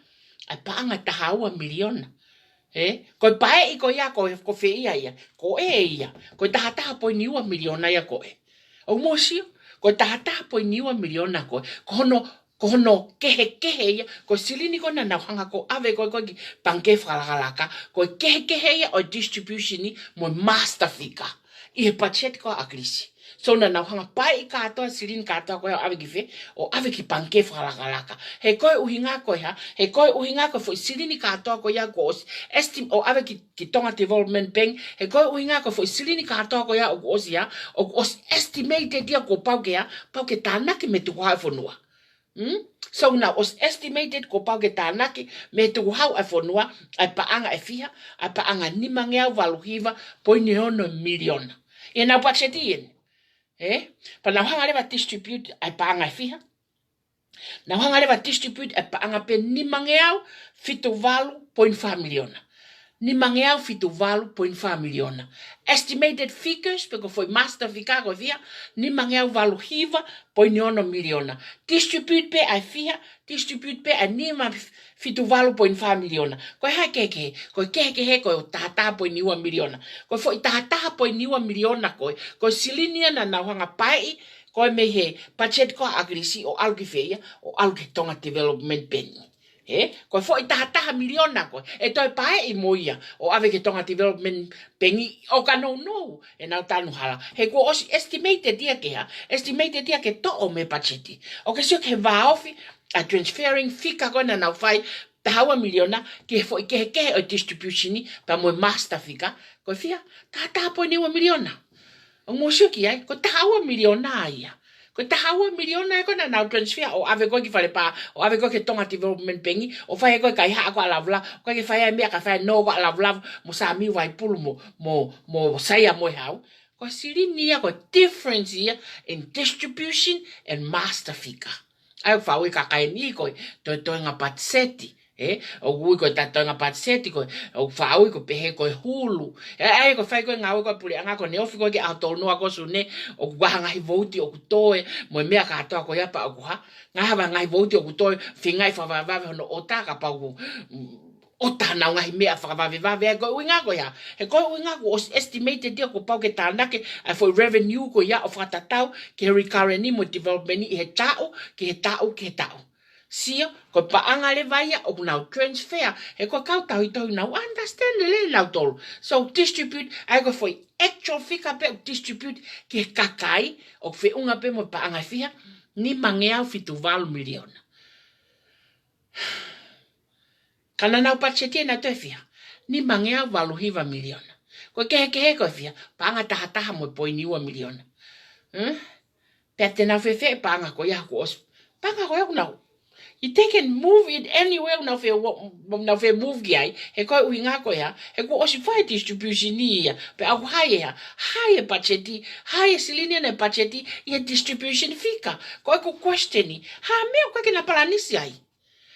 ʻa e paʻanga ʻe taha ua miliona. Ē, ko e paeʻi ko ia, ko, ko fē ia ia? Ko ē ia. Ko e taha taha poini ua miliona ia ko ē. ʻOku mou sio? Ko e taha taha poini ua miliona ko ē. Ko hono, ko hono kehekehe ia, ko e silini ko ē naʻa nau hanga ʻo ʻave ko ē ko ē ki he pangikē fakalakalaka, ko e kehekehe ia ʻo e distribution ʻi mo e master fika ʻi he budget ko ia ʻa ʻAkilisi. So naʻa nau hanga paeʻi kātoa e silini kātoa ko ia ʻo ʻave ki fē? ʻO ʻave ki he pangikē fakalakalaka. He ko e ʻuhinga ko e hā? He ko e ʻuhinga ko e foʻi silini kātoa ko ia kuo ʻosi esti-, ʻo ʻave ki, ki Tonga Development Bank. He ko e ʻuhinga ko e foʻi silini kātoa ko ia ʻoku ʻosi hā? ʻOku ʻosi estimated ia kuo pau ke hā? Pau ke tānaki mei he tukuhau ʻa e fonua. Mm? So naʻe ʻosi estimated kuo pau ke tānaki mei he tukuhau ʻa e fonua ʻa e paʻanga ʻe fiha? ʻA e paʻanga nimangeau valu hiva poini ono miliona. ʻI heʻenau budget eni. Ē? Pea nau hanga leva distribute ʻa e paʻanga ʻe fiha? Nau hanga leva distribute ʻa e paʻanga pē nimangeau fitu valu poini fā miliona. Nimangeau fitu valu poini fā miliona. Estimated figures, pe ko e foʻi master fika ko e fiha? Nimangeau valu hiva poini ono miliona. Distribute pē ʻa e fiha? Distribute pē ʻa e nima fitu valu poini fā miliona. Ko e hā e kehekehe? Ko e kehekehe ko e taha taha poini ua miliona. Ko e foʻi taha taha poini ua miliona ko ē, ko e silini ia naʻa nau hanga paeʻi ko ē mei he budget ko ia ʻa ʻAkilisi ʻo ʻalu ki fē ia? ʻO ʻalu ki he Tonga Development Bank. Ē? Ko e foʻi taha taha miliona ko ē, ʻe toe paeʻi mo ia ʻo ʻave ki he Tonga Development Bank ʻo ka nounou ʻenau tanu hala. He kuo ʻosi estimated ia ke hā? Estimated ia ke toʻo mei he budget. ʻOkú ke sio ki he vāofi ʻa e transferring fika ko ē naʻa nau fai, taha ua miliona, ki he foʻi kehekehe ʻo e distribution ʻi pea mo e master fika, ko e fiha? Taha taha poini ua miliona. ʻOku mou sio ki ai, ko e taha ua miliona ia. Ko e taha ua miliona ia ko ē naʻa nau transfer ʻo ʻave ko ē ki Fale Pā, ʻo ʻave ko ē ki he Tonga Development Bank, ʻo fai ko ē kaihaʻa ko ia ʻa Lavulavu, ko e ke fai ai e meʻa ka fai ʻa Nō ko ia ʻa Lavulavu, mo Sāmiu Vaipulu, mo, mo, mo Saia Moehau. Ko e silini ia, ko e difference ia in distribution and master fika. ʻA ia ʻoku faʻa ui e kakai ni ko e toetoenga patiseti. Ē, ʻoku ui ko e toetoenga patiseti ko e, ʻoku faʻa ui ko e pehē ko e hulu. Ē, ʻa ia ko e fai ko ē ngāue ko ē ʻa e puleʻanga ko ʻene ofi ko ē ki he ʻaho tolu noa ko ē ʻo Sune, ʻoku ʻi ai ha ngaahi vouti ʻoku toe, mo e meʻa kātoa ko ia pea ʻoku hā? Ngaahi, ha ngaahi vouti ʻoku toe, feingaʻi fakavavevave hono ʻota kapau ʻoku, mm, ʻota honau ngaahi meʻa fakavavevave, ʻa ia ko e ʻuhinga ko ia. He ko e ʻuhinga kuo ʻosi estimated ia kuo pau ke tānaki ʻa e foʻi revenue ko ia ʻo fakatatau ki he recurrent ʻi mo e development ʻi he taʻu, ki he taʻu, ki he taʻu. Sio, ko e paʻanga leva ia ʻoku nau transfer, he ko e kau tauhi tohi nau understand lelei nautolu. So distribute, ʻa ia ko e foʻi actual fika pē ʻoku distribute ki he kakai, ʻoku feʻunga pē mo e paʻanga ʻe fiha? Nimangeau fitu valu miliona. Ka naʻa nau patiseti ʻenau toe fiha? Nimangeau valu hiva miliona. Ko e kehekehe ko e fiha? Paʻanga taha taha mo e poini ua miliona. Hmm? Pea te nau fēfē e paʻanga ko ia kuo ʻosi? Paʻanga ko ia ʻoku nau, if they can move it anywhere, nau fē, nau fē move ki ai, he ko e ʻuhinga ko ia, he kuo ʻosi fai e distribution ia. Pea ʻoku hā e hā? Hā e patiseti, hā e silini naʻe patiseti ʻi he distribution fika. Ko ʻeku question ʻi, hā e meʻa ʻoku ʻikai ke na palanisi ai?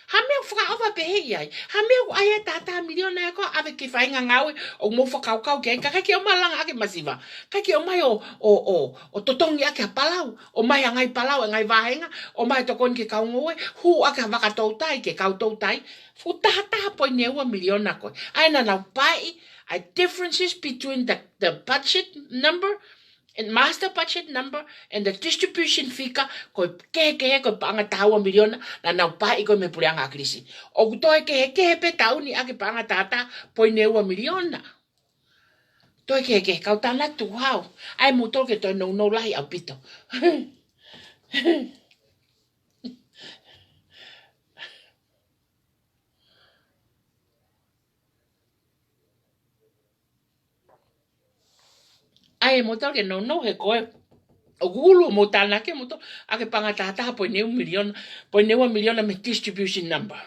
Hā e meʻa ʻoku fakaʻova pehē ai? Hā e meʻa ʻoku ʻai e taha taha miliona ē ko ē ʻave ki he faʻahinga ngāue ʻoku mou fakakaukau ki ai, ka ʻikai ke ʻomai ʻo langa ʻaki e masiva? ʻIkai ke ʻomai ʻo, ʻo, ʻo, ʻo totongi ʻaki ha palau, ʻomai ha ngaahi palau ʻa e ngaahi vāhenga, ʻomai ʻo tokoni ki he kau ngoue, hū ʻaki ha vaka toutai ki he kau toutai? Fuʻu taha taha poini ua miliona ko ē. ʻA ia naʻa nau paeʻi ʻa e differences between the, the budget number and master budget number and the distribution fika, ko e kehekehe ko e paʻanga taha ua miliona naʻa nau paeʻi ko ē mei he puleʻanga ʻa ʻAkilisi. ʻOku toe kehekehe pē taʻu ni ʻaki e paʻanga taha taha poini ua miliona. Toe kehekehe, kau tānaki tukuhau. ʻA ia mou tō ke toe nounou lahi ʻaupito. ʻAi ʻe moutolu ke nounou he ko e ʻoku ʻulu ʻo mou tānaki ʻe moutolu ʻa e paʻanga tahataha poini ua miliona, poini ua miliona mei he distribution number.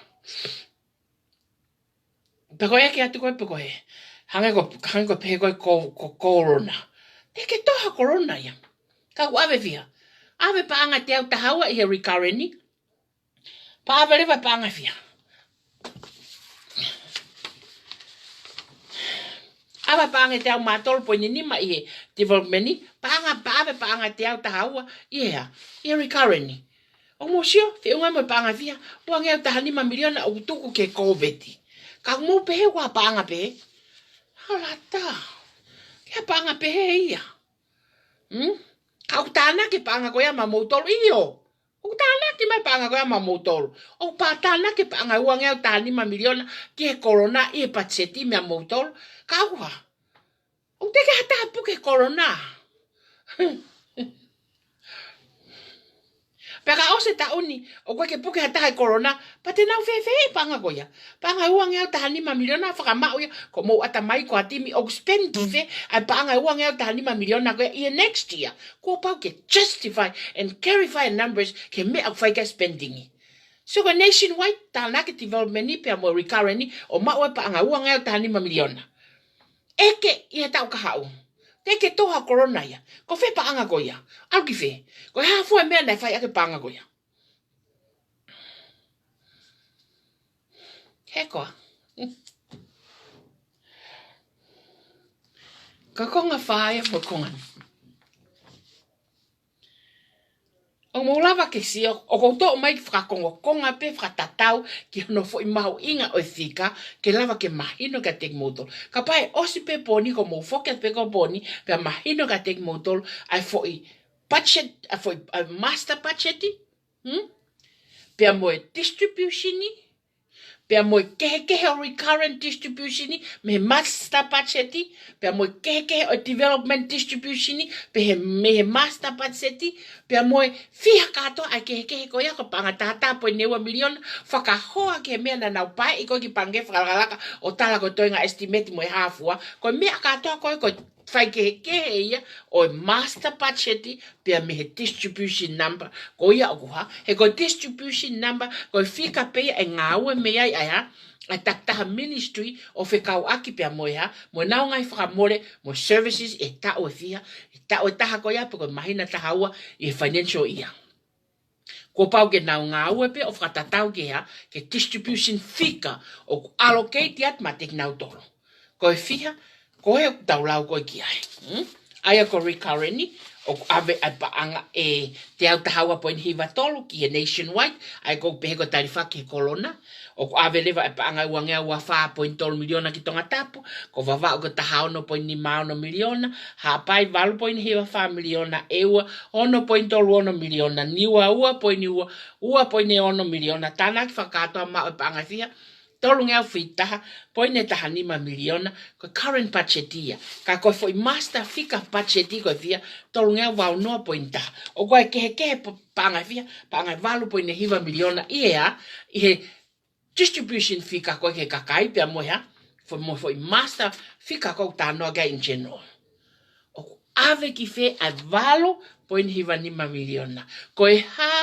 Pe ko e ʻeke atu ko ē pe ko e hangē ko, hangē ko e pehē ko e ko, ko corona. Teʻeki ke tō ha corona ia. Ka ʻoku ʻave fiha? ʻAve paʻanga teau taha ua ʻi he recurrent, pea ʻave leva paʻanga fiha? ʻAve paʻanga teau mā tolu poini nima ʻi he development, paʻanga, pea ʻave paʻanga teau taha ua ʻi he hā? ʻI he recurrent. ʻOku mou sio, feʻunga mo e paʻanga fiha, ua ngeau taha nima miliona ʻoku tuku ki he COVID. Ka ʻoku mou pehē ʻoku ʻi ai ha paʻanga pehē? Hala tā. ʻIkai ha paʻanga pehē ia. Hmm? Ka ʻoku tānaki e paʻanga ko ia maʻa moutolu, ʻio. ʻOku tānaki mai e paʻanga ko ia maʻa moutolu. ʻOku pā tānaki e paʻanga ua ngeau taha nima miliona ki he corona ʻi he patiseti maʻa moutolu. Ka ʻoku hā? ʻOku teʻeki ha taha puke he corona. Pea ka ʻosi e taʻu ni, ʻoku ʻikai ke puke ha taha he corona, pea te nau fēfē e paʻanga ko ia? Paʻanga ua ngeau taha nima miliona fakamaʻu ia, ko hoʻomou ʻatamai ko e timi, ʻoku spend ki fē ʻa e paʻanga ua ngeau taha nima miliona ko ia ʻi he next year? Kuo pau ke justify and clarify numbers ki he meʻa ʻoku fai ki ai e spending. So ko e nationwide, tānaki e development pea mo e recurrent ʻo maʻu e paʻanga ua ngeau taha nima miliona. ʻEke ʻi he taʻu kahaʻu. Teʻeki ke tō ha corona ia. Ko fē paʻanga ko ia? ʻAlu ki fē? Ko e hā fua e meʻa naʻe fai ʻaki e paʻanga ko ia? He koā. Ka konga fā ia mo e konga ni. ʻOku mou lava ke sio, ʻoku ou toʻo mai fakakongokonga pē fakatatau ki hono foʻi mahuʻinga ʻo e fika, ke lava ke mahino kiate kimoutolu. Kapau ʻe ʻosi pē pō ni, ko hoʻomou foki atu pē ko e pō ni, pea mahino kiate kimoutolu ʻa e foʻi budget, ʻa e foʻi, ʻa e master budget, hmm? Pea mo e distribution, pea mo e kehekehe ʻo e recurrent distribution mei he master budget, pea mo e kehekehe ʻo e development distribution mei he, mei he master budget, pea mo e fiha kātoa ʻa e kehekehe ko ia, ko e paʻanga tahataha poini ua miliona, fakahoa ki he meʻa naʻa nau pāʻi ko ē ki he pangikē fakalakalaka ʻo tala ko e toenga estimate mo e hā fua, ko e meʻa kātoa ko ē ko e faikehekehe ia ʻo e master budget pea mei he distribution number. Ko ia ʻoku hā? He ko e distribution number, ko e fika pē ia ʻe ngāue mei ai ʻa e hā? ʻA e takitaha ministry ʻo fekauʻaki pea mo e hā? Mo ʻenau ngaahi fakamole mo e services ʻi he taʻu ʻe fiha, ʻi he taʻu ʻe taha ko ia pe ko e māhina taha ua ʻi he financial year. Kuo pau ke nau ngāue pē ʻo fakatatau ki he hā? Ki he distribution fika ʻoku allocate atu maʻa kinautolu. Ko e fiha, ko e ʻoku tau lau ko ē ki ai. Hmm? ʻA ia ko e recurrent, ʻoku ʻave ʻa e paʻanga ʻe teau taha ua poini hiva tolu ki he nationwide, ʻa ia ʻoku pehē ko e talifaki he corona. ʻOku ʻave leva ʻa e paʻanga ua ngeau ua fā poini tolu miliona ki Tongatapu, ko Vavaʻu ko e taha ono poini nima ono miliona, Haʻapai valu poini hiva fā miliona, ʻEua ono poini tolu ono miliona, Niua ua poini ua, ua poini ono miliona, tānaki fakakātoa maʻu e paʻanga ʻe fiha, tolu ngeau fā taha poini taha nima miliona, ko e current budget ia. Ka ko e foʻi master fika budget ko e fiha, tolu ngeau valu noa poini taha. ʻOku ʻi ai e kehekehe pa-, paʻanga ʻe fiha, paʻanga ʻe valu poini hiva miliona ʻi he hā? ʻI he distribution fika ko ē ki he kakai pea mo e hā? Fo-, mo e foʻi master fika ko ē ʻoku talanoa ki ai in general. ʻOku ʻave ki fē ʻa e valu poini hiva nima miliona? Ko e hā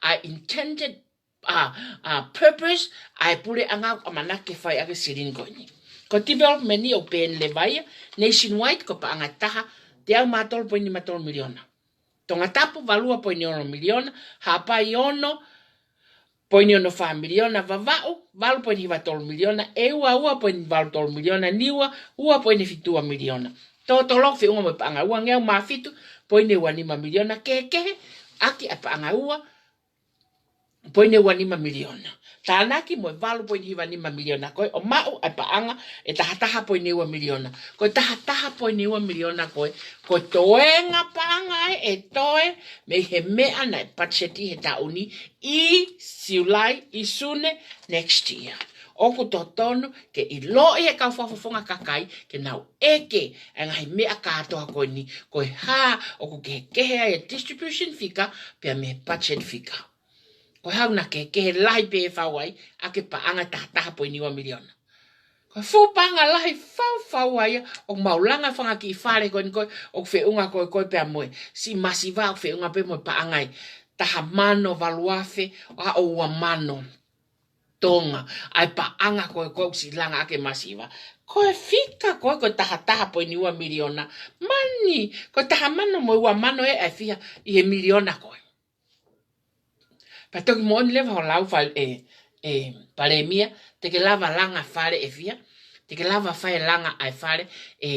ʻa e intended, ʻa, ʻa e purpose ʻa e puleʻanga ʻoku ʻamanaki ke fai ʻaki e silini ko eni? Ko e development ʻoku pehē leva ia, nationwide ko e paʻanga ʻe taha teau mā tolu poini nima tolu miliona. Tongatapu valu ua poini ono miliona, Haʻapai ono poini ono fā miliona, Vavaʻu valu poini hiva tolu miliona, ʻEua ua poini valu tolu miliona, Niua ua poini fitu ua miliona. Totolo feʻunga mo e paʻanga ua ngeau mā fitu poini ua nima miliona, kehekehe ʻaki ʻa e paʻanga ua poini ua nima miliona. Tānaki mo e valu poini hiva nima miliona ko ē ʻo maʻu ʻa e paʻanga ʻe taha taha poini ua miliona. Ko e taha taha poini ua miliona ko ē, ko e toenga paʻanga ē ʻe toe mei he meʻa naʻe budget ʻi he taʻu ni ʻi Siulai, ʻi Sune next year. ʻOku totonu ke ʻiloʻi ʻe he kau fakafofonga kakai ke nau ʻeke ʻa e ngaahi meʻa kātoa ko eni, ko e hā ʻoku kehekehe ai e distribution fika pea mei he budget fika. Ko e hā ʻoku na kehekehe lahi pē ʻe fau ai ʻaki e paʻanga ʻe taha taha poini ua miliona? Ko e fuʻu paʻanga lahi faufaua ia ʻoku mau langa he fanga kiʻi fale ko eni ko ē ʻoku feʻunga ko ē ko ē pea mo e siʻi masiva ʻoku feʻunga pē mo e paʻanga ʻe taha mano valu afe ʻo aʻu ua mano Tonga, ʻa e paʻanga ko ē ko ē ʻoku siʻi langa ʻaki e masiva. Ko e fika ko ē ko e taha taha poini ua miliona. Mani, ko e taha mano mo e ua mano ē ʻa e fiha ʻi he miliona ko ē. Pea toki moʻoni leva hoʻo lau fale ē, ē, Palēmia, te ke lava langa fale ʻe fiha, te ke lava fai e langa ʻa e fale ē,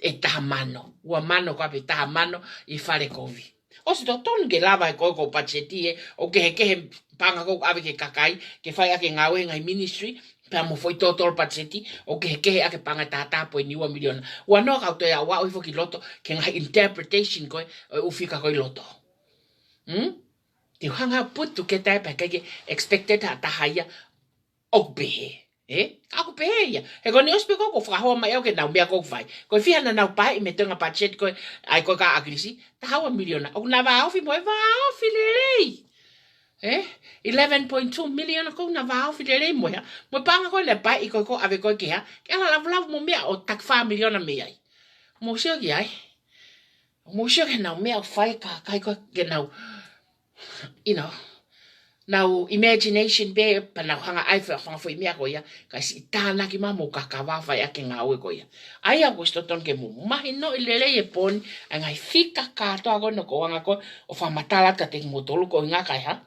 ʻe taha mano, ua mano ko ē pe taha mano ʻi he fale kovi. ʻOsi totonu ke lava ʻe koe ko e patiseti ē, ʻo kehekehe paʻanga ʻoku ʻave ki he kakai, ke fai ʻaki e ngāue he ngaahi ministry, pea mo e foʻi totolo patiseti, ʻo kehekehe ʻaki e paʻanga ʻe taha taha poini ua miliona. Ua noa kau toe aʻu hifo ki loto ki he ngaahi interpretation ko ē ʻo e ʻū fika ko ē ʻi loto. Hmm? Te u hanga ʻo putu ke tae pē ke ke expected ha taha ia ʻoku pehē. Ē? Ka ʻoku pehē ia. He ko eni ʻosi pē ko ē ʻoku fakahoa mai ʻe au ke nau meʻa ʻoku fai. Ko e fiha naʻa nau paeʻi mei he toenga patiseti ko ē, ʻa e ko e ka ʻakilisi, taha ua miliona. ʻOku na vāofi mo e vāofi lelei. Ē? Eleven point two million ʻoku na vāofi lelei mo e hā. Mo e paʻanga ko ē naʻe paeʻi ko ē ʻoku ʻave ko ē ki he hā. Ke ala lavulavu mo meʻa ʻo taki fā miliona mei ai. Mou sio ki ai. Mou sio ki heʻenau meʻa ʻoku fai, ka ʻikai ko ē ke nau, you know, nau imagination pē pea nau hanga ʻai fanga foʻi meʻa ko ia, kae siʻi tānaki mai mo kakava fai ʻaki e ngāue ko ia. ʻA ia ʻoku ʻosi totonu ke mou mahinoʻi lelei e poini, ʻa e ngaahi fika kātoa ko ē ʻoku ou anga ko ē ʻo fakamatala atu kiate kimoutolu ko e ʻuhinga ki he hā.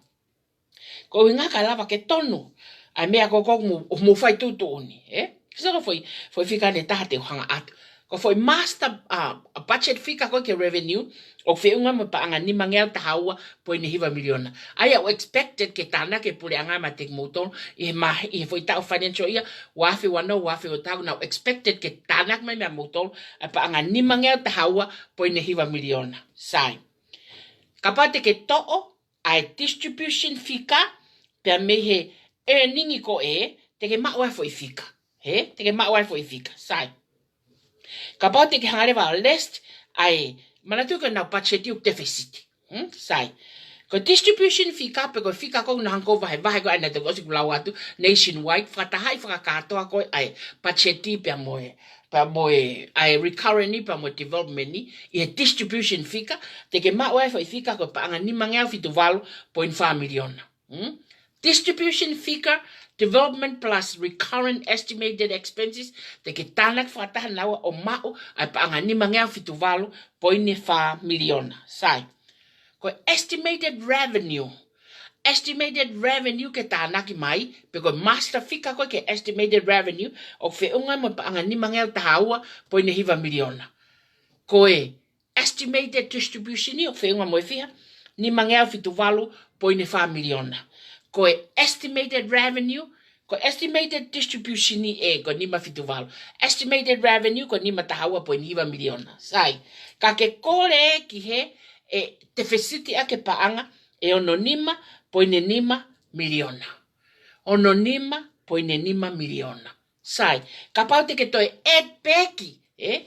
Ko e ʻuhinga kae lava ke tonu ʻa e meʻa ko ē ʻoku mou, mou fai tuʻutuʻuni, ē? Sio ko e foʻi, foʻi fika ʻe taha te u hanga atu. Ko e foʻi master, uh, budget fika ko ē ki he revenue, ʻoku feʻunga mo e paʻanga nimangeau taha ua poini hiva miliona. ʻA ia ʻoku expected ke tānaki ʻe he puleʻanga maʻa kimoutolu ʻi he ma-, ʻi he foʻi taʻu financial year, ua afe ua noa, ua afe ua taha, naʻe expected ke tānaki mai maʻamoutolu ʻa e paʻanga nimangeau taha ua poini hiva miliona. Sai. Kapau te ke toʻo ʻa e distribution fika, pea mei he earning ko ē, te ke maʻu ʻa e foʻi fika. Ē? Te ke maʻu ʻa e foʻi fika. Sai. Kapau te ke hanga leva ʻo list ʻa e, manatuʻi ko ʻenau patiseti ʻoku tefisiti. Hmm? Sai. Ko e distribution fika pe ko e fika ko ē naʻa nau hanga ʻo vahevahe ko ē ʻa ia naʻe toki ʻosi kuo u lau atu, nationwide, fakatahaʻi fakakātoa ko ē ʻa e patiseti pea mo e, pea mo e, ʻa e recurrent pea mo e development ʻi he distribution fika, te ke maʻu ʻa e foʻi fika ko e paʻanga nimangeau fitu valu poini fā miliona. Hmm? Distribution fika, development plus recurrent estimated expenses, te ke tānaki fakataha naua ʻo maʻu ʻa e paʻanga nimangeau fitu valu poini fā miliona. Sai. Ko e estimated revenue. Estimated revenue ke tānaki mai, pe ko e master fika ko ē ki he estimated revenue, ʻoku feʻunga mo e paʻanga nimangeau taha ua poini hiva miliona. Ko e estimated distribution ʻoku feʻunga mo e fiha, nimangeau fitu valu poini fā miliona. Ko e estimated revenue, ko e estimated distribution ē, ko e nima fitu valu. Estimated revenue, ko e nima taha ua poini hiva miliona. Sai, ka ke kole ki he, ʻe tefisiti ʻaki e paʻanga ʻe ono nima poini nima miliona. Ono nima poini nima miliona. Sai, kapau te ke toe add back, ē?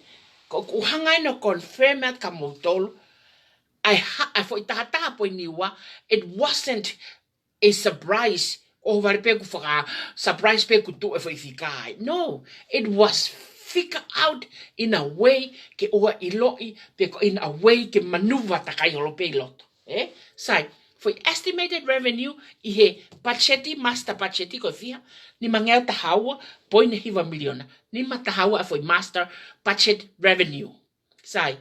Ko, ʻoku ou hanga ʻeni ʻo confirm atu kia moutolu. ʻA e ha-, ʻa e foʻi taha taha poini ua, it wasn't a surprise. ʻOhovale pē kuo faka-surprise pē kuo tuʻu e foʻi fika ai. No, it was figured out in a way ke ʻoua ʻe ʻiloʻi, pe ko in a way ke manuva takai holo pē ʻi loto. Ē? Sai, foʻi estimated revenue ʻi he patiseti, master budget ko e fiha, nimangeau taha ua poini hiva miliona. Nima taha ua ʻa e foʻi master budget revenue. Sai,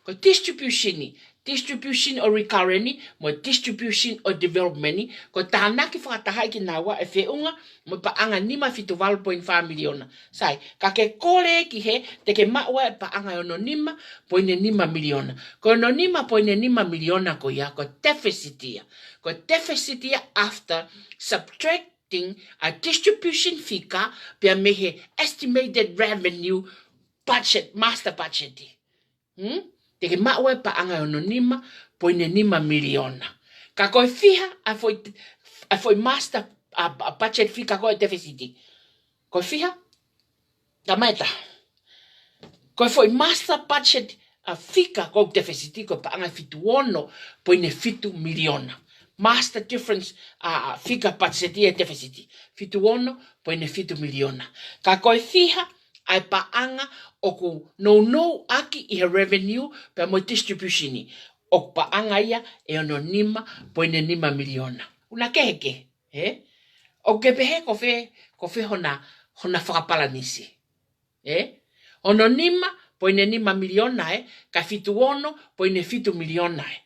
ko e distribution ʻi, distribution ʻo recurrent ʻi, mo e distribution ʻo development ʻi, ko e tānaki fakatahaʻi kinaua ʻe feʻunga mo e paʻanga nima fitu valu poini fā miliona. Sai, ka ke kole ki he, te ke maʻu ʻa e paʻanga ʻe ono nima poini nima miliona. Ko e ono nima poini nima miliona ko ia, ko e deficit ia. Ko e deficit ia after subtracting ʻa e distribution fika pea mei he estimated revenue budget, master budget. Hmm? Te ke maʻu ʻa e paʻanga ʻe ono nima poini nima miliona. Ka ko e fiha ʻa e foʻi, ʻa e foʻi master, ʻa, ʻa budget fika ko ē deficit. Ko e fiha? Tamaeta. Ko e foʻi master budget ʻa e fika ko ē deficit ko e paʻanga ʻe fitu ono poini fitu miliona. master difference, ʻa, fika patiseti ʻe tefisiti. Fitu ono poini fitu miliona. Ka ko e fiha ʻa e paʻanga ʻoku nounou ʻaki ʻi he revenue pea mo e distribution ʻi. ʻOku paʻanga ia ʻe ono nima poini nima miliona. ʻOku na kehekehe, ē? ʻOku ke pehē ko fē, ko fē hona, hona fakapalanisi. Ē? Ono nima poini nima miliona ē, ka fitu ono poini fitu miliona ē.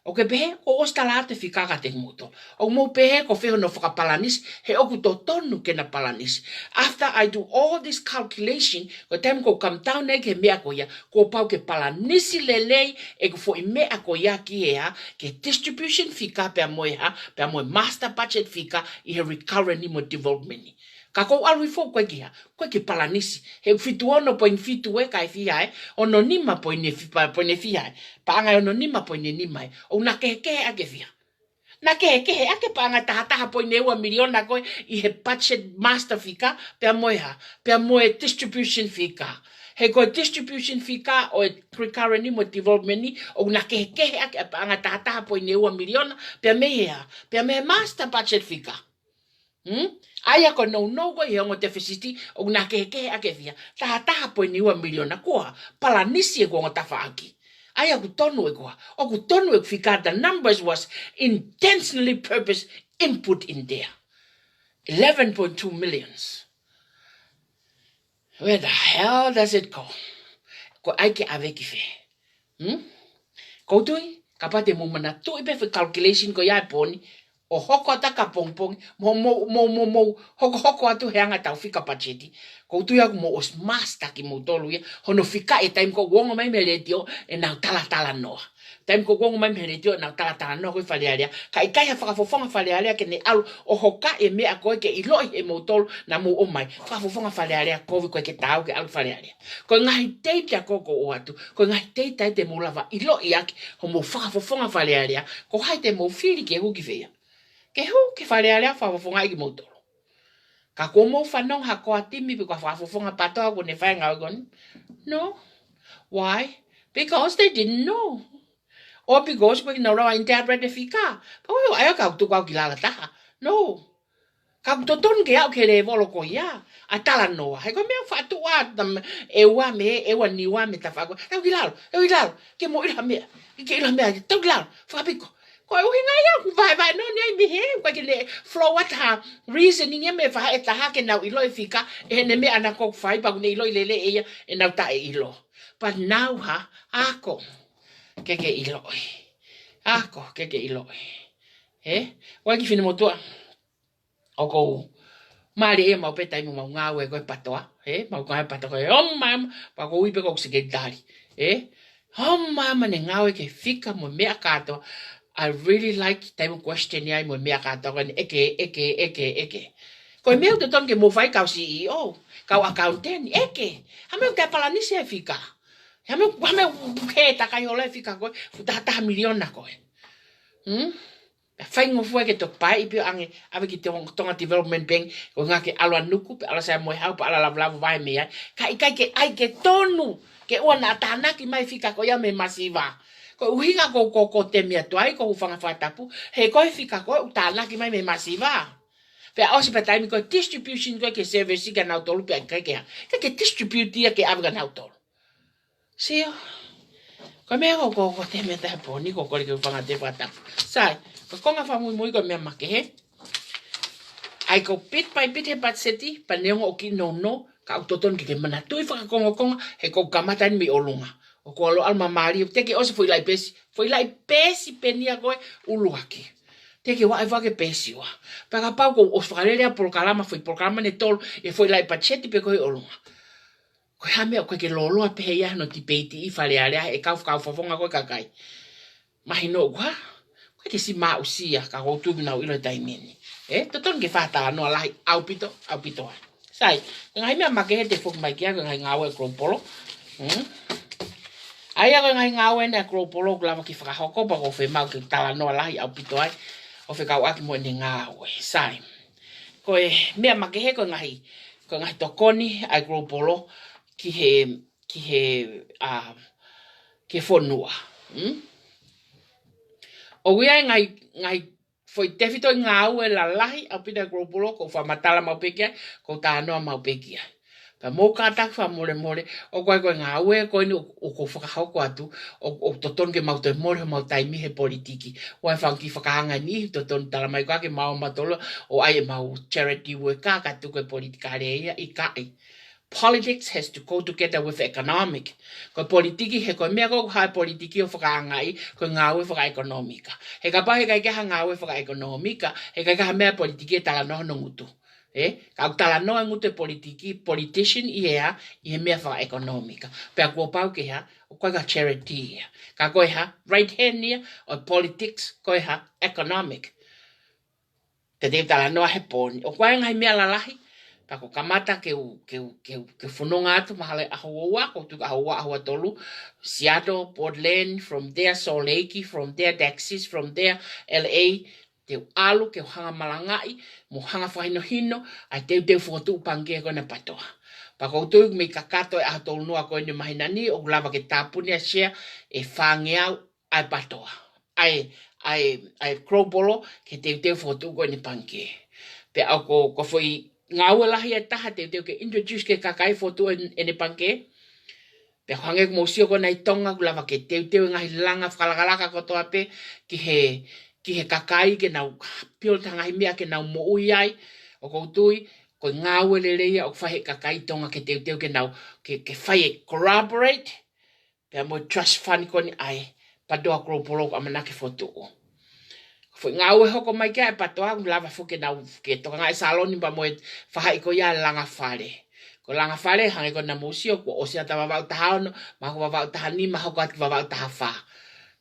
ʻOku ke pehē, kuo ʻosi tala atu e fika kiate kimoutolu. ʻOku mou pehē ko fē hono fakapalanisi, he ʻoku totonu ke na palanisi. After I do all this calculation, ko e taimi ʻoku ou come down ai ki he meʻa ko ia, kuo pau ke palanisi lelei ʻeku foʻi meʻa ko ia ki he hā, ki he distribution fika pea mo e hā, pea mo e master budget fika ʻi he recovery mo development. Ka ʻoku ou ʻalu hifo ko e ki hā, ko e ki palanisi. He fitu ono poini fitu ē, ka ʻe fiha ē, ono nima poini fi-, pa-, poini fiha ē. Paʻanga ʻe ono nima poini nima ē. ʻOku na kehekehe ʻaki e fiha. Na kehekehe ʻaki e paʻanga ʻe taha taha poini ua miliona ko ē ʻi he budget master fika, pea mo e hā, pea mo e distribution fika. He ko e distribution fika ʻo e recovery mo development, ʻoku na kehekehe ʻaki e paʻanga ʻe taha taha poini ua miliona, pea mei he hā, pea mei he master budget fika. Hmm? ʻA ia ko e nounou ko ē ʻi he ongo tefisiti, ʻoku na kehekehe ʻaki e fiha, taha taha poini ua miliona. Ko e hā, palanisi ʻeku ongo tafaʻaki. ʻA ia ʻoku tonu ʻeku hā, ʻoku tonu ʻeku fika, the numbers was intentionally purpose input in there. Eleven point two millions. Where the hell does it go? Ko e ʻai ke ʻave ki fē? Hmm? ʻOku ou tui, kapau te mou manatuʻi pē foʻi calculation ko ia ʻi he pō ni, ʻo hoko atu ki he pongipongi, mou, mou, mou, mou, mou hokohoko atu he anga ʻetau fika patiseti. ʻOku ou tui ʻoku mou ʻosi master kimoutolu ia, hono fika ʻi he taimi ʻoku ongo mai mei he letiō ʻenau talatalanoa. Taimi ʻoku ongo mai mei he letiō ʻenau talatalanoa ko ē Fale Alea. Ka ʻikai ha fakafofonga Fale Alea ke ne ʻalu ʻo hokaʻi e meʻa ko ē ke ʻiloʻi ʻe moutolu naʻa mou ō mai. Fakafofonga Fale Alea, kovi, ʻoku ʻikai ke taau ke ʻalu ki Fale Alea. Ko e ngaahi data ia ʻoku ou ʻoatu, ko e ngaahi data ia te mou lava ʻiloʻi ʻaki hoʻomou fakafofonga Fale Alea, ko hai te mou fili ke hū ki fē ia. Ke hū ki Fale Alea fakafofongaʻi kimoutolu. Ka kuo mou fanongo ha koa timi pe ko ha fakafofonga PATOA kuo ne fai e ngāue ko eni? No. Why? Because they didn't know. Or because ʻoku ʻikai ke nau lava interpret e fika. Pea ʻoku ʻai ʻo ka ʻoku tuku au ki lalo taha. No. Ka ʻoku totonu ke aʻu ki he lēvolo ko ia ʻa e talanoa. He ko e meʻa ʻoku faʻa tuʻu atu, ʻe ua mei, ʻe ua Niua mei he tafaʻaki ko ē. Tau ki lalo, tau ki lalo. Ke mou ʻilo ha meʻa, ke ʻilo ha meʻa, tau ki lalo, fakapiko. Ko e ʻuhinga ia ʻoku vaevae noa ni ai mei hē, ʻoku ʻikai ke ne flow atu ha reasoning ia mei he faʻahi ʻe taha ke nau ʻiloʻi e fika, ʻi heʻene meʻa naʻa ʻoku fai, pea ʻoku ne ʻiloʻi lelei ʻe ia ʻenau taʻeʻilo. But now, hā, ako ke ke ʻiloʻi. Ako ke ke ʻiloʻi. Ē? ʻOku ʻi ai e kiʻi finemotuʻa ʻoku ou mālieʻia maʻu pē taimi ʻoku mau ngāue ko ē PATOA, ē? Mau ngāue PATOA ko ē, ʻomi mai, pea ʻoku ou ui pē ko ʻeku sekelitali, ē? ʻOmi mai ʻene ngāue ki he fika mo e meʻa kātoa. I really like taimi ʻoku question ia ai mo e meʻa kātoa ko eni, ʻeke, ʻeke, ʻeke, ʻeke. Ko e meʻa ʻoku totonu ke mou fai kau C E O, kau accountant, ʻeke. Hā e meʻa ʻoku taʻepalanisi ai e fika. Hā e meʻa, hā e meʻa ʻoku ke takai holo ai e fika ko ē, fuʻu taha taha miliona ko ē. Hmm? Pea faingofua ke toki paeʻi pē ʻo ʻange ʻave ki Tonga, Tonga Development Bank, ko e ʻuhinga ke ʻalu ʻa Nuku, pe ʻalu ʻa Samoa ʻo haʻu, pe ʻalu ʻa Lavulavu ʻo vahe mei ai. Ka ʻikai ke ʻai ke tonu, ke ʻoua naʻa tānaki mai e fika ko ia mei he masiva. Ko e ʻuhinga ʻoku ou, ʻoku ou, ʻoku ou temi atu ai, ʻoku ou hūfanga he fakatapu, he ko e fika ko ē ʻoku tānaki mai mei he masiva. Pea ʻosi pē taimi ko e distribution ko ē ki he service kia nautolu pea ʻikai ke, ʻikai ke distribute ia ke ʻave kia nautolu. Sio. Ko e meʻa ko ē ʻoku ou, ʻoku ou temi atu ai he pō ni, ʻoku ou kole ke u hūfanga he fakatapu. Sai, ko e konga fakamuimui ko e meʻa makehe. ʻAi ko e bit by bit he patiseti, pea neongo ʻoku kiʻi nounou, ka ʻoku totonu ke ke manatuʻi fakakongokonga, he ʻoku kamata eni mei ʻolunga. ʻOku ou ʻalu ʻalu māmālie, teʻeki ke ʻosi e foʻi laʻi peesi, foʻi laʻi peesi pē eni ia ko ē ʻuluaki. Teʻeki ke u ʻai faka peesi ua. Pea kapau ʻoku ou ʻosi fakalele ʻa e polokalama, foʻi polokalama ʻe tolu, ʻi he foʻi laʻi patiseti pē ko ē ʻi ʻolunga. Ko e hā e meʻa ʻoku ʻikai ke lōloa pehē ia hono tipeiti ʻi Fale Alea ʻe he kau fakafofonga ko ē kakai. Mahino ʻoku hā? ʻOku ʻikai ke siʻi maʻusia ka ʻoku ou tui ʻoku nau ʻilo he taimi ni. Ē, totonu ke fai ha talanoa lahi ʻaupito, ʻaupito ai. Sai, ko e ngaahi meʻa makehe te u foki mai ki ai ko e ngaahi ngāue ʻa e Global. Hmm? ʻA ia ko e ngaahi ngāue eni ʻa e Global ʻoku lava ke fakahoko pea ʻoku ou fiemaʻu ke talanoa lahi ʻaupito ai ʻo fekauʻaki mo ʻene ngāue. Sai. Ko e meʻa makehe ko e ngaahi, ko e ngaahi tokoni ʻa e Global ki he, ki he, ʻa, ki he fonua. Hmm? ʻOku ʻi ai e ngaahi, ngaahi foʻi tefitoʻi ngāue lalahi ʻaupito ʻa e global, ʻoku ou fakamatala maʻu pē ki ai, ʻoku ou talanoa maʻu pē ki ai. Pea mou kātaki fakamolemole, ʻoku ʻikai ko e ngāue ko eni ʻoku ou fakahoko atu, ʻoku, ʻoku totonu ke mau toe mole homau taimi he politiki. ʻOku ʻi ai e fanga kiʻi fakaanga ʻi heni, totonu tala mai ko ā ke mau ō mautolu ʻo ʻai ʻemau charity work ka tuku e politikale ia, ʻikai. Politics has to go together with economic. Ko e politiki, he ko e meʻa ko ē ʻoku haʻu he politiki ʻo fakaangaʻi, ko e ngāue fakaʻekonōmika. He kapau he ʻikai ke ʻi ai ha ngāue fakaʻekonōmika, he ʻikai ke ʻi ai ha meʻa politiki ʻe talanoa hono ngutu. Ē? Ka ʻoku talanoa e ngutu e politiki, politician ʻi he hā, ʻi he meʻa fakaʻekonōmika. Pea kuo pau ke hā, ʻoku ʻikai ko e charity ia. Ka ko e hā, right hand ia ʻo e politics, ko e hā, economic. Te teu talanoa he pō ni. ʻOku ʻi ai e ngaahi meʻa lalahi, pea ʻoku ou kamata ke u, ke u, ke u, ke u fononga atu mahalo ʻaho ua, ʻoku ou tuʻu ʻaho ua, ʻaho ua tolu, Seattle, Portland, from there Salt Lake, from there Texas, from there L A, te u ʻalu ke u hanga malangaʻi, mo hanga fakahinohino ʻa e teuteu fokotuʻu pangikē ko ena PATOA. Pea ʻoku ou tui mei kakato e ʻaho tolu noa ko eni ʻo e māhina ni, ʻoku lava ke tāpuni ʻa e share ʻe fāngeau ʻa e PATOA, ʻa e, ʻa e, ʻa e global, ke teuteu fokotuʻu ko eni pangikē. Pea ʻoku, ko e foʻi ngāue lahi ʻe taha teuteu ke introduce ki he kakai fokotuʻu ʻen-, ʻene pangikē. Pea ʻoku hangē ʻoku mou sio ko ena ʻi Tonga ʻoku lava ke teuteu e ngaahi langa fakalakalaka kotoa pē ki he, ki he kakai ke nau build ha ngaahi meʻa ke nau moʻui ai. ʻOku ou tui, ko e ngāue lelei ia ʻoku fai he kakai Tonga ke teuteu ke nau, ke, ke fai e collaborate pea mo e trust fund ko eni ʻa e PATOA global ʻoku ʻamanaki fokotuʻu. Foʻi ngāue hoko mai ki ai e PATOA, ʻoku lava foki ke nau, ke tokangaʻi e saloni pea mo e faʻahi ko ia e langa fale. Ko e langa fale, hangē ko ena mou sio, kuo ʻosi ʻa e Vavaʻu taha ono, mahalo ko e Vavaʻu taha nima, mahalo ko e Vavaʻu taha fā.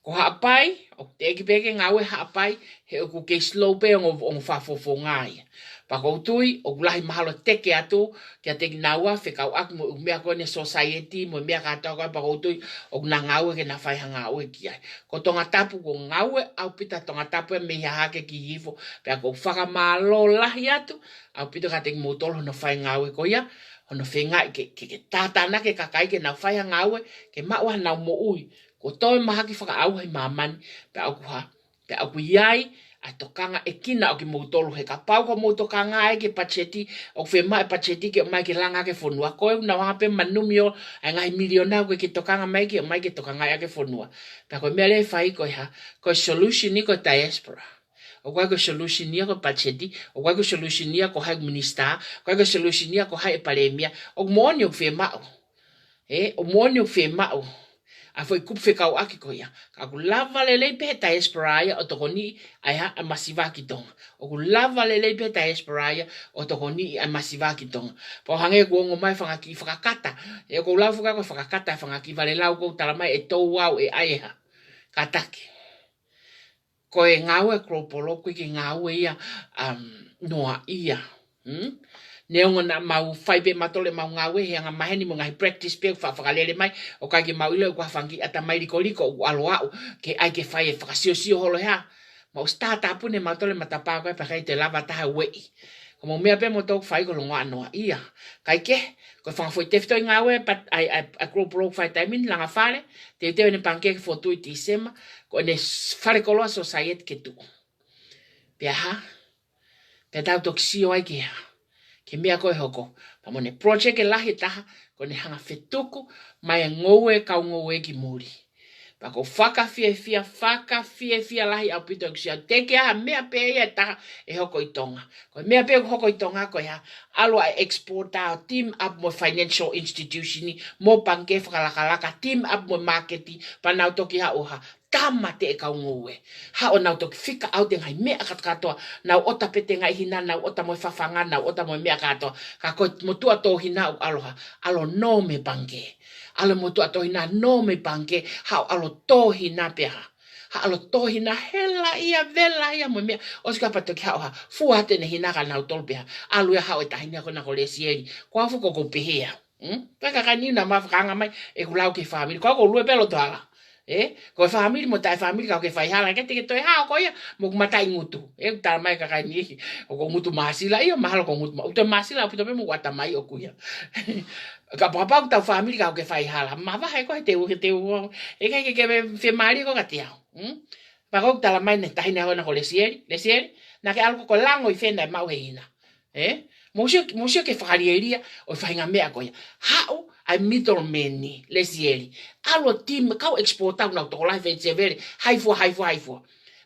Ko Haʻapai, ʻoku teʻeki pē ke ngāue Haʻapai, he ʻoku kei slow pē ongo, ongo fakafofonga ia. Pea ʻoku ou tui, ʻoku lahi mahalo teke atu, kiate kinaua fekauʻaki mo e ʻū meʻa ko eni society, mo e meʻa kātoa ko ē, pea ʻoku ou tui, ʻoku na ngāue ke na fai ha ngāue ki ai. Ko Tongatapu ʻoku ngāue ʻaupito ʻa Tongatapu ia mei hahake ki hifo, pea ʻoku ou fakamālō lahi atu ʻaupito kiate kimoutolu hono fai ngāue ko ia, hono feingaʻi ke, ke, ke tātānaki e kakai ke nau fai ha ngāue, ke maʻu hanau moʻui, kuo toe mahaki fakaʻauha ʻi māmani, pea ʻoku hā, pea ʻoku ʻi ai ʻa e tokangaʻekina ʻo kimoutolu he kapau ʻoku mou tokanga ai ki he patiseti, ʻoku fiemaʻu e patiseti ke ʻomai ke langa ki he fonua. Ko ē ʻoku nau hanga pē ʻo manumio ʻa e ngaahi miliona ʻoku ʻikai ke tokanga mai ki, ʻomai ke tokangaʻi ʻaki e fonua. Pea ko e meʻa leva ʻe fai ko e hā, ko e solution ia ko e diaspora. ʻOku ʻikai ko e solution ia ko e patiseti, ʻoku ʻikai ko e solution ia ko hai minisitā, ʻoku ʻikai ko e solution ia ko hai e palēmia, ʻoku moʻoni ʻoku fiemaʻu. Ē, ʻoku moʻoni ʻoku fiemaʻu ʻa e foʻi kupu fekauʻaki ko ia. Ka ʻoku lava lelei pē he diaspora ia ʻo tokoniʻi ʻa e hā, ʻa e masiva ki Tonga. ʻOku lava lelei pē he diaspora ia ʻo tokoniʻi ʻa e masiva ki Tonga. Pea ʻoku hangē kuo ongo mai e fanga kiʻi fakakata. Ē, ʻoku ou lau foki au ko e fakakata e fanga kiʻi valelau ʻoku ou tala mai ʻe tō au ʻe ʻai e hā. Kātaki. Ko e ngāue global ʻoku ʻikai ke ngāue ia, um, noaʻia. Hmm? Neongo naʻa mau fai pē mautolu ʻemau ngāue he anga maheni mo e ngaahi practice pē ʻoku fa-, fakalele mai, ʻoku ʻikai ke mau ʻilo ʻoku ʻi ai ha fanga kiʻi ʻatamai likoliko ʻoku ʻalu ʻo aʻu ke ʻai ke fai e fakasiosio holo he hā. Mau startup ne mautolu e matapā ko ē pea ʻikai toe lava ha taha ʻo ueʻi. Ko hoʻomou meʻa pē moutolu ʻoku fai ko e longoaʻa noaʻia. Kae kehe, ko e fanga foʻi tefitoʻi ngāue pat-, ʻa e, ʻa e, ʻa e global ʻoku fai he taimi ni, langa fale, teuteu ʻene pangikē ke fokotuʻu ʻi Tīsema, ko ʻene s-, fale koloa society ke tuʻu. Pea hā, pea tau toki sio ai ki he hā, ki he meʻa ko ē ʻe hoko. Pea mo ʻene project ʻe lahi ʻe taha, ko ʻene hanga ʻo fetuku mai e ngoue ʻa e kau ngoue ki muli. Pea ʻoku ou fakafiefia, fakafiefia lahi ʻaupito ʻeku sio, teʻeki ai ha meʻa pē ia ʻe taha ʻe hoko ʻi Tonga. Ko e meʻa pē ʻoku hoko ʻi Tonga ko e hā, ʻalu ʻa e exporter ʻo team up mo e financial institution, mo e pangikē fakalakalaka, team up mo e maketi, pea nau toki haʻu ʻo hā, tāmateʻi e kau ngoue. Haʻu ʻo nau toki fika ʻaute e ngaahi meʻa kātoa, nau ʻota pē e ngaahi hina, nau ʻota mo e fafanga, nau ʻota mo e meʻa kātoa. Ka ko e motuʻa tō hina ʻoku ʻalu ʻo hā, ʻalu ʻo nō mei he pangikē. ʻAlu e motuʻa tō hina, nō mei he pangikē, haʻu ʻalu ʻo tō hina pea hā. Haʻu ʻalu ʻo tō hina, hela ia, vela ia mo e meʻa, ʻosi ko ia pea toki haʻu ʻo hā, fua atu ʻene hina kia nautolu pea hā. ʻAlu ia ʻo haʻu e taʻahine ko ena ko Lesieli. Ko au foki ʻoku ou pehē ia. Hmm? Pea kakai ni naʻa mau fakaanga mai ʻeku lau ki he fāmili. Ko au ʻoku ou lue pē loto hala. Ē? Ko e fāmili mo taʻefāmili ka ʻoku ke faihala, ʻikai te ke toe hao koe ia, mo ʻeku mataʻi ngutu. Ē, ʻoku tala mai e kakai ni, ʻoku ou ngutu māsila, ʻio, mahalo ʻoku ou ngutu ma-, ʻoku ou toe māsila ʻaupito pē mo ʻeku ʻatamai ʻoʻoku ia. Kapau, kapau ʻoku tau fāmili ka ʻoku ke faihala, mavahe koe he teu, he teu, ʻikai ke ke fiemālie koe kiate au. Hmm? Pea ʻoku tala mai ʻe he taʻahine ʻaho na ko Lesieli, Lesieli, naʻa ke ʻalu ko e lango ʻi fē naʻe maʻu ʻe he ina. Ē? Mou sio, mou sio ki he fakalielia ʻo e faʻahinga meʻa ko ia. Haʻu ʻa e middleman ni, Lesieli. ʻAlu ʻo team, kau exporter ʻoku nau tokolahi Fēleti Sevele, hai fua, hai fua, hai fua.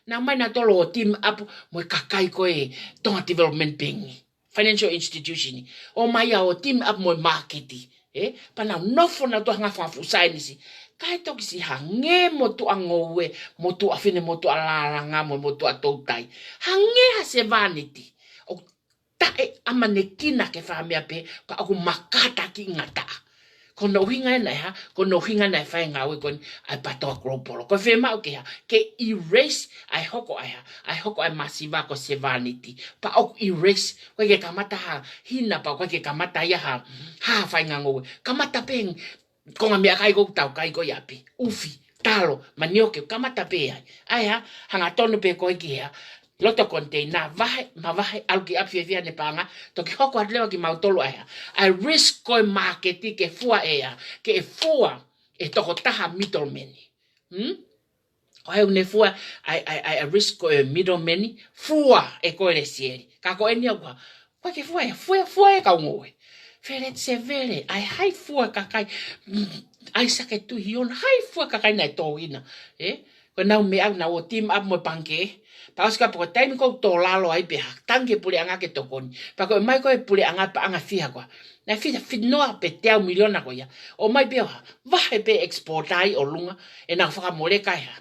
Naʻa nau ō mai nautolu ʻo team up mo e kakai ko ē Tonga Development Bank, financial institution. ʻOmai ia ʻo team up mo e māketi. Ē? Pea nau nofo nautolu he ngaahi fanga fuʻu saienisi. Kae toki siʻi hangē motuʻa ngoue, motuʻa fine, motuʻa lālanga, mo motuʻa toutai. Hangē ha sevāniti. ʻOku taʻeʻamanekina ke fai ha meʻa pehē, pea ʻoku makatakiʻi ngataʻa. Ko hono ʻuhinga ena ʻe hā, ko hono ʻuhinga naʻe fai e ngāue ko eni ʻa e PATOA Global. Ko e fiemaʻu ke hā, ke erase ʻa e hoko ʻa e hā, ʻa e hoko ʻa e masiva ko e sevāniti. Pea ʻoku erase, ʻoku ʻikai ke kamata ha hina pea ʻoku ʻikai ke kamata ia ha, ha faʻahinga ngoue. Kamata pē konga meʻakai ʻoku tau kai ko ē ʻi ʻapi. ʻUfi, talo, manioke, kamata pē ai. ʻA e hā, hangatonu pē ko ē ki he hā, loto container, vahe, mavahe, ʻalu ki ʻapi fiefia ʻene paʻanga, toki hoko atu leva kimautolu ʻa e hā. ʻA e risk ko e māketi ke fua ʻe hā, ke fua ʻe he tokotaha middleman. Hmm? Ko e hā ʻoku ne fua ʻa e, ʻa e, ʻa e, ʻa e risk ko e middleman, fua ʻe koe Lesieli. Ka ko eni ʻoku hā, ʻoku ʻikai ke fua ʻe, fua, fua ʻe kau ngoue. Fēleti Sevele, ʻa e hai fua kakai, mm, ʻAisake Tuʻihiona, hai fua kakai naʻe tō ina. Ē? Ko ʻenau meʻa ʻoku nau ō team up mo e pangikē. Pea ʻosi ka pea ko e taimi ʻoku tō lalo ai pē hā, tangi e puleʻanga ke tokoni. Pea ko e ō mai ko ē puleʻanga paʻanga fiha ko ē. Naʻe fiha, fiha noa pē teau miliona ko ia. ʻOmai pē ʻo hā, vahe pē exporter ʻi ʻolunga, ʻenau fakamoleka ʻe hā.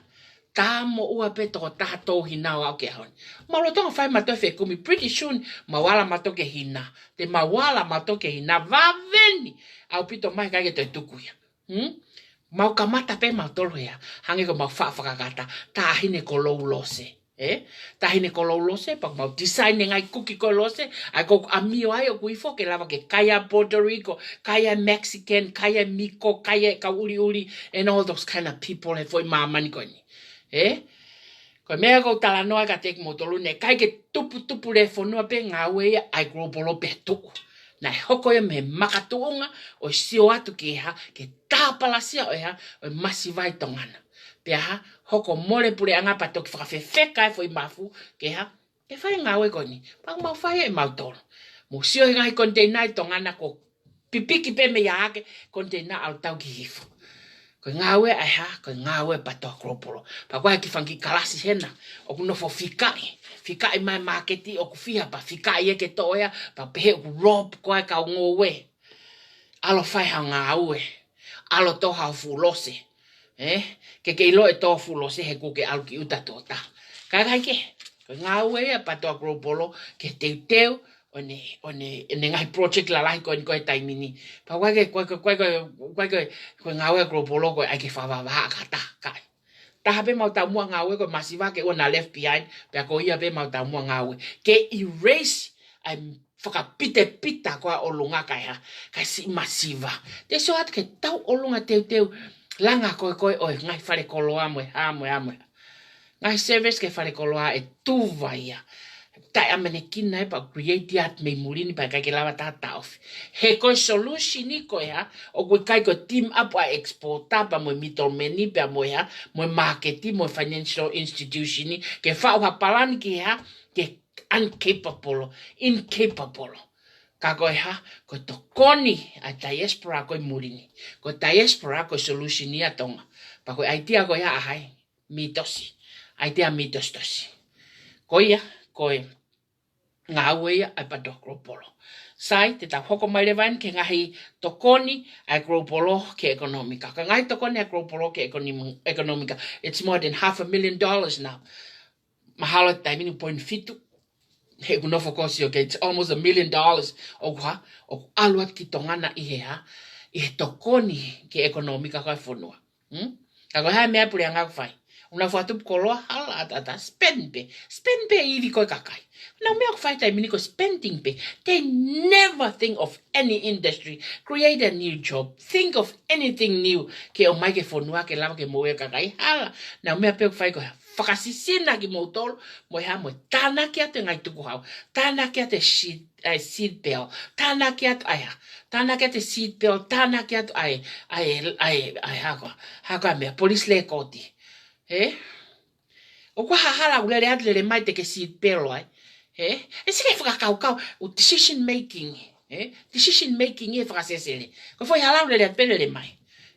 Tā moʻua pē tokotaha tō hina ʻo aʻu ki he ʻaho ni. Mau lolotonga fai mautolu e fekumi, pretty soon, mau ala mautolu ki he hina. Te mau ala mautolu ki he hina, vave ni. ʻAupito mai ʻikai ke toe tuku ia. Hmm? Mau kamata pē mautolu ia. Hangē ko ʻemau faʻa fakakata, Taʻahine Kolou Lose. Ē? Taʻahine Kolou Lose, pea mau design e ngaahi kuki ko ē Lose, ʻa ia ʻoku ʻamio ai ʻoku ifo ke lava ke kai ʻa Puerto Rico, kai ʻa Mexican, kai ʻa Miko, kai ʻa e kau ʻuliʻuli, and all those kind of people he foʻi māmani ko eni. Ē? Ko e meʻa ʻoku ou talanoa kiate kimoutolu ni, ʻikai ke tuputupu lēfonua pē ngāue ia ʻa e Global pea tuʻu. Naʻe hoko ia mei he makatuʻunga ʻo e sio atu ki he hā, ke tāpalasia ʻo e hā, ʻo e masiva ʻi Tonga na. Pea hā, hoko mole puleʻanga pea toki fakafefeka e foʻi mafu, ke hā, ke fai e ngāue ko eni. Pea mau fai ʻe mautolu. Mou sio he ngaahi container ʻi Tonga na ko e pipiki pē mei ʻaho ke, container ʻalu tau ki hifo. Ko e ngāue ʻa e hā, ko e ngāue ʻa e PATOA Global. Pea ko e kiʻi fanga kiʻi kalasi hena, ʻoku nofo fikaʻi, fikaʻi mai māketi ʻoku fiha pea fikaʻi ē ke toʻo ia, pea pehē ʻoku rope ko ē kau ngoue. ʻAlu ʻo fai haʻo ngāue, ʻalu ʻo tō haʻo fuʻu Lose. Ē? Ke ke ʻilo e tō fuʻu Lose he ʻoku ke ʻalu ki ʻuta tō taha. Ka ʻikai ke, ko e ngāue ia ʻa e PATOA Global ke teuteu ʻo ʻene, ʻo ʻene, ʻene ngaahi project lalahi ko eni ko e taimi ni. Pea ʻoku ʻikai ke, ʻoku ʻikai ke, ʻoku ʻikai ke, ʻoku ʻikai ke, ko e ngāue ʻa e Global ko e ʻai ke fakavavahaʻa ka taha, ʻikai. Taha pē ʻemau taumuʻa ngāue ko e masiva ke ʻoua naʻa left behind, pea ko ia pē ʻemau taumuʻa ngāue. Ke erase ʻa e fakapitepita ko ē ʻa ʻolunga kae hā, kae siʻi masiva. Te u sio atu ki he tauʻolunga teuteu langa ko ē ko ē ʻo e ngaahi fale koloa mo e hā, mo e hā, mo e hā. Ngaahi service ki he fale koloa ʻe tuva ia. Taʻeʻamanekina ē pea create ia mei muli ni pea ʻikai ke lava taha taʻofi. He ko e solution ni ko e hā, ʻoku ʻikai ko e team up ʻa e exporter pea mo e middleman ni pea mo e hā, mo e māketi, mo e financial institution ni, ke faʻu ha palani ki he hā, ke uncapable, incapable. Ka ko e hā, ko e tokoni ʻa e diaspora ko ē muli ni. Ko e diaspora ko e solution ia ʻa Tonga. Pea ko e idea ko ia ʻa hai, Mitosi. Idea mitositosi. Ko ia, ko e ngāue ia ʻa e PATOA Global. Sai, te tau hoko mai leva eni ki he ngaahi tokoni ʻa e Global ki he ʻekonōmika. Ko e ngaahi tokoni ʻa e Global ki he ʻekonōmi-, ʻekonōmika. It's more than half a million dollars now. Mahalo he taimi ni point fitu. He ʻoku nofo ko ē ʻo sio ki ai, it's almost a million dollars. ʻOku hā, ʻoku ʻalu atu ki Tonga na ʻi he hā, ʻi he tokoni ki he ʻekonōmika ko ē ʻa e fonua. Hmm? Ka ko e hā e meʻa ʻa e puleʻanga ʻoku fai? ʻOku nau fakatupu koloa, hala ʻatā, spend pē. Spend pē ivi ko ē kakai. ʻOku nau meʻa ʻoku fai he taimi ni ko e spending pē. They never think of any industry. Create a new job. Think of anything new. Ke ʻomai ki he fonua ke lava ke moʻui e kakai. Hala. ʻOku nau meʻa pē ʻoku fai ko e fakasisina kimoutolu mo e hā, mo e tānaki atu e ngaahi tukuhau. Tānaki atu e seat, ʻa e seat belt. Tānaki atu ʻa e hā. Tānaki atu e seat belt. Tānaki atu ʻa e, ʻa e, ʻa e, ʻa e hā ko ē. Hā ko ē ʻa e meʻa, police lēkooti. Ē? ʻOku ʻi ai ha hala ʻoku lele atu lele mai te ke seat belt ai. Ē? ʻE sike fakakaukau, ʻo decision making. Ē? Decision making ʻi he fakasesele. Ko e foʻi hala ʻoku lele atu pē lele mai.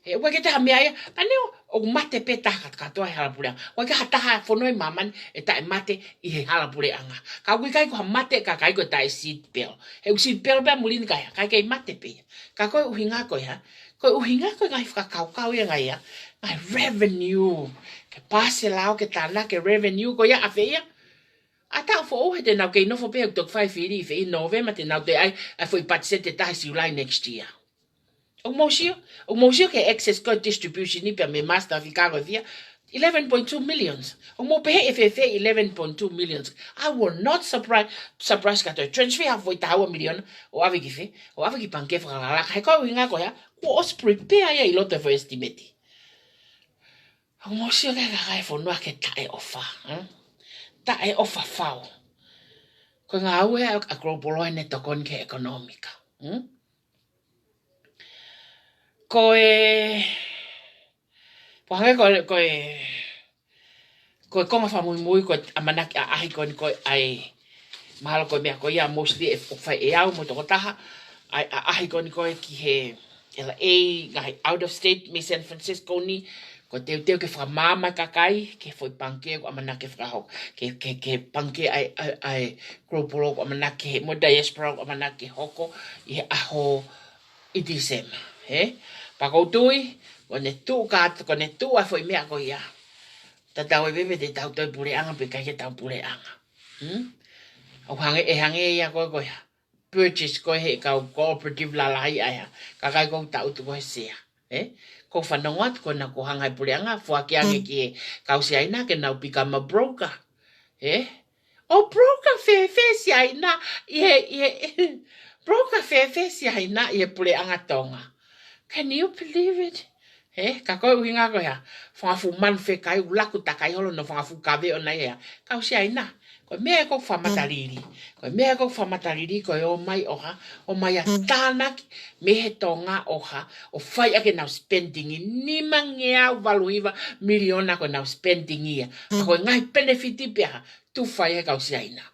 Ē, ʻoku ʻikai ke toe ha meʻa ia, ʻa ē ʻoku mate pē taha kātoa he hala puleʻanga. ʻOku ʻikai ha taha fonua ʻi māmani ʻe taʻemate ʻi he hala puleʻanga. Ka ʻoku ʻikai ko ha mate ka ʻikai ko e taʻe seat belt. He ʻoku seat belt pē ʻa muli ni ka ʻikai, ka ʻikai ke mate pē ia. Ka ko e ʻuhinga ko ia, ko e ʻuhinga ko e ngaahi fakakaukau ia ngaahi ia, ngaahi revenue. Ke paasi e lao ke tānaki e revenue ko ia ʻa fē ia. ʻA taʻu foʻou he te nau kei nofo pē ʻo toki fai fili ʻi fē ʻi November te nau toe ʻai ʻa e foʻi patiseti ʻe taha July next year. ʻOku mou sio, ʻoku mou sio ki he excess ko e distribution ni pea mei Master of Chicago via eleven point two millions. ʻOku mou pehē ʻe fēfē eleven point two millions. I will not surprise, surprise ka toe transfer ha foʻi taha ua miliona ʻo ʻave ki fē, ʻo ʻave ki pangikē fakalakalaka. He ko e ʻuhinga ko ia, kuo ʻosi prepare ia ʻi loto e foʻi estimate. ʻOku mou sio ki he kakai e fonua ke taʻeʻofa, ē? Taʻeʻofa fau. Ko e ngāue ʻa, ʻa Global ʻoku ne tokoni ki he ʻekonōmika. Hm? Ko e, pea hangē ko e, ko e, ko e konga fakamuimui, ko e ʻamanaki ʻaʻahi ko eni ko e ʻai, mahalo ko e meʻa ko ia mostly ʻe fai ʻe au mo e tokotaha, ʻai ʻaʻahi ko eni ko e ki he L A, ngaahi out of state, mei San Francisco ni, ko e teuteu ke fakamaama e kakai ki he foʻi pangikē ʻoku ʻamanaki ke fakahoko, ke, ke, ke pangikē ʻa e, ʻa e, ʻa e Global ʻoku ʻamanaki ke, mo e diaspora ʻoku ʻamanaki ke hoko ʻi he ʻaho ʻi December, ē? Pea ʻoku ou tui, ko ʻene tuʻu ka, ko ʻene tuʻu ʻa e foʻi meʻa ko ia, tatau ai pē pe te tau toe puleʻanga pe ʻikai ke tau puleʻanga. Hm? ʻOku hangē, ʻe hangē ia ko e, ko e purchase ko ē he kau cooperative lalahi ʻa e kakai ʻoku tau tuku he sea. Ē? ʻOku ou fanongo atu ko ena ʻoku hanga ʻe he puleʻanga ʻo foaki ange ki he kau Siaina ke nau become a broker. Ē? ʻO broker fēfē Siaina ʻi he, ʻi he, broker fēfē Siaina ʻi he puleʻanga Tonga. Can you believe it? Ē, ka ko e ʻuhinga ko ia, fanga fuʻu manu fekai ʻoku laku takai holo ʻenau fanga fuʻu kave ʻoʻona ia. Kau Siaina, ko e meʻa ē ʻoku fakamatalili. Ko e meʻa ē ʻoku fakamatalili, ko e ō mai ʻo ha, ō mai ʻo tānaki mei he Tonga ʻo ha, ʻo fai ʻaki ʻenau spending ʻi nimangeau valu hiva miliona ko ʻenau spending ia. Ka ko e ngaahi penefiti pē ʻa ha, tufa ia he kau Siaina.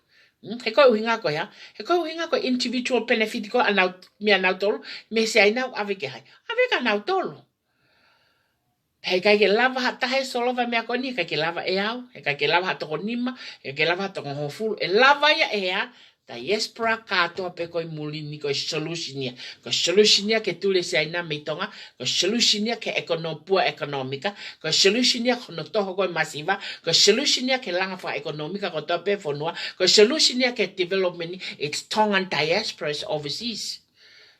Hm, he ko e ʻuhinga ko ia, he ko e ʻuhinga ko e individual benefit ko ē ʻa nau, mei ʻanautolu, mei Siaina ʻave ki hai. ʻAve kia nautolu. He ʻikai ke lava ha taha ʻe solova e meʻa ko eni, he ʻikai ke lava ʻe au, he ʻikai ke lava ha toko nima, he ʻikai ke lava ha toko hongofulu, ʻe lava ia ʻe ha, diaspora kātoa pē ko ē ʻi muli ni ko e solution ia. Ko e solution ia ke tuli e Siaina mei Tonga, ko e solution ia ki he ʻekonō-, pua ʻekonōmika, ko e solution ia ki hono toho ko ē e masiva, ko e solution ia ki he langa fakaʻekonōmika kotoa pē e fonua, ko e solution ia ki he development, it's Tongan diasporas overseas.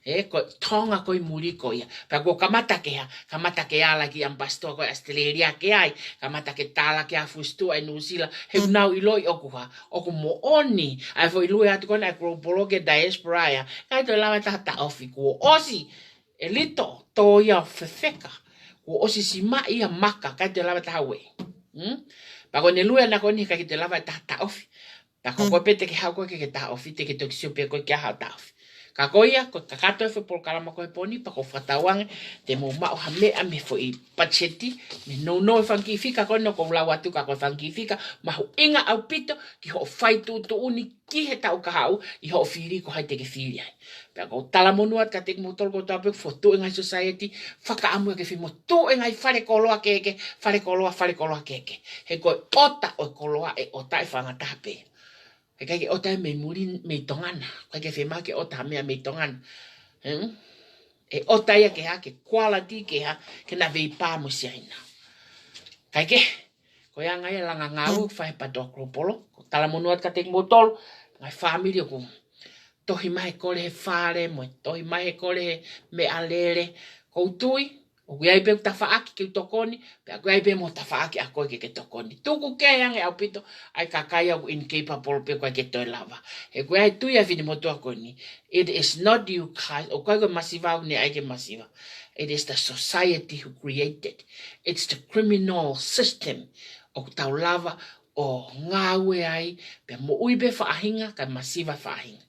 Ē, ko Tonga ko ē ʻi muli ko ia. Pea kuo kamata ke ha, kamata ke ala ki he ʻamipasitoa ko ē ʻAositelēlia ke ʻai, kamata ke tala ki he ʻa Fusituʻa ʻi Nuʻusila, he ʻoku nau ʻiloʻi ʻoku ha, ʻoku moʻoni ʻa e foʻi lue atu ko ena ʻa e Global ki he diaspora ia, ʻikai toe lava e taha taʻofi, kuo ʻosi e lito, tō ia ʻo fefeka, kuo ʻosi simaʻi ia maka, ʻikai toe lava e taha ueʻi. Hm? Pea ko ʻene lue ʻana ko eni ʻikai ke toe lava e taha taʻofi. Pea ko koe pē te ke haʻu ko ē ke ke taʻofi, te ke toki sio pē ko ē ki ha taʻofi. Ka ko ia, ko e kakato e foʻi polokalama ko ē he pō ni, pea ʻoku ou fakatauange te mou maʻu ha meʻa mei he foʻi patiseti, mei he nounou e fanga kiʻi fika ko ena ʻoku ou lau atu ka ko e fanga kiʻi fika mahuʻinga ʻaupito ki hoʻo fai tuʻutuʻuni ki he taʻu kahaʻu ʻi hoʻo fili ko hai te ke fili ai. Pea ʻoku ou talamonū atu kiate kimoutolu kotoa pē ʻoku fokotuʻu e ngaahi society, fakaʻamu ia ke fai mo tuʻu e ngaahi fale koloa kehekehe, fale koloa, fale koloa kehekehe. He ko e ʻota ʻo e koloa ʻe ʻota ʻe fangataha pē. He ʻikai ke ʻota ia mei muli, mei Tonga na. ʻIkai ke fiemaʻu ke ʻota ha meʻa mei Tonga na. Hm? ʻE ʻota ia ke ha, ke quality ke ha, ke na vei pā mo Siaina. Kae kehe, ko e anga ia e langa ngāue ʻoku fai ʻe he PATOA Global. ʻOku ou talamonū atu kiate kimoutolu, ngaahi fāmili ʻoku tohi mai he kole he fale, mo e tohi mai he kole he meʻalele. ʻOku ou tui, ʻoku ʻi ai pē ʻeku tafaʻaki ke u tokoni, pea ʻoku ʻi ai pē mo e tafaʻaki ʻa koe ke ke tokoni. Tuku kehe ange ʻaupito ʻa e kakai ʻoku incapable pē ʻoku ʻikai ke toe lava. He ʻoku ʻi ai e tui ʻa e finemotuʻa ko eni. It is not you guys, ʻoku ʻikai ko e masiva ʻoku ne ʻai ke masiva. It is the society who created. It's the criminal system ʻoku tau lava ʻo ngāue ai, pea moʻui pē faʻahinga, kae masiva faʻahinga.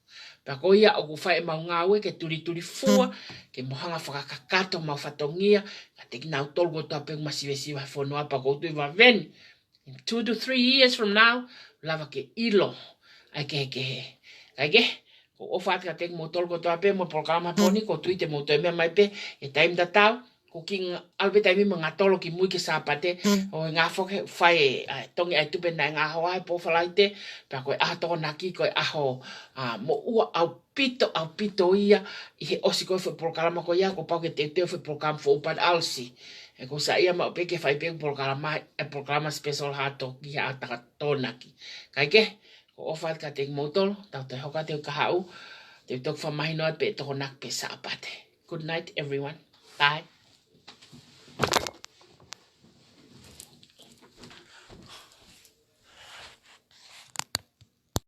Pea ko ia ʻoku fai ʻemau ngāue ke tulitulifua, ke mau hanga fakakakato homau fatongia, kiate kinautolu kotoa pē ʻoku masivesiva he fonua, pea ʻoku ou tui vave ni, In two to three years from now, lava ke ʻilo ʻa e kehekehe. Kae kehe, ʻoku ou ʻofa atu kiate kimoutolu kotoa pē mo e polokalama he pō ni, ʻoku ou tui te mou toe meʻa mai pē he taimi tatau. Ko e kiʻi ʻalu pē taimi mo e ngaahi tolo kimui ki he Sāpate, ʻo ngaahi foki fai ʻa e tongi ʻa e tupe naʻe ngaahi hoa he pō Falaite, pea ko e ʻaho Tokonaki ko e ʻaho, ʻa, moʻua ʻaupito, ʻaupito ia ʻi he ʻosi ko ē foʻi polokalama ko ia, kuo pau ke teuteu foʻi polokalama foʻou pea ʻalu si. ʻE ʻoku ou saiʻia maʻu pē ke fai pē polokalama, ʻa e polokalama special ʻaho Tokonaki, ʻaho Tokonaki. Kae kehe, ʻoku ou ʻofa atu kiate kimoutolu, tau toe hoko atu he kahaʻu, te u toki fakamahino atu pē Tokonaki pe Sāpate. Good night, everyone. Bye.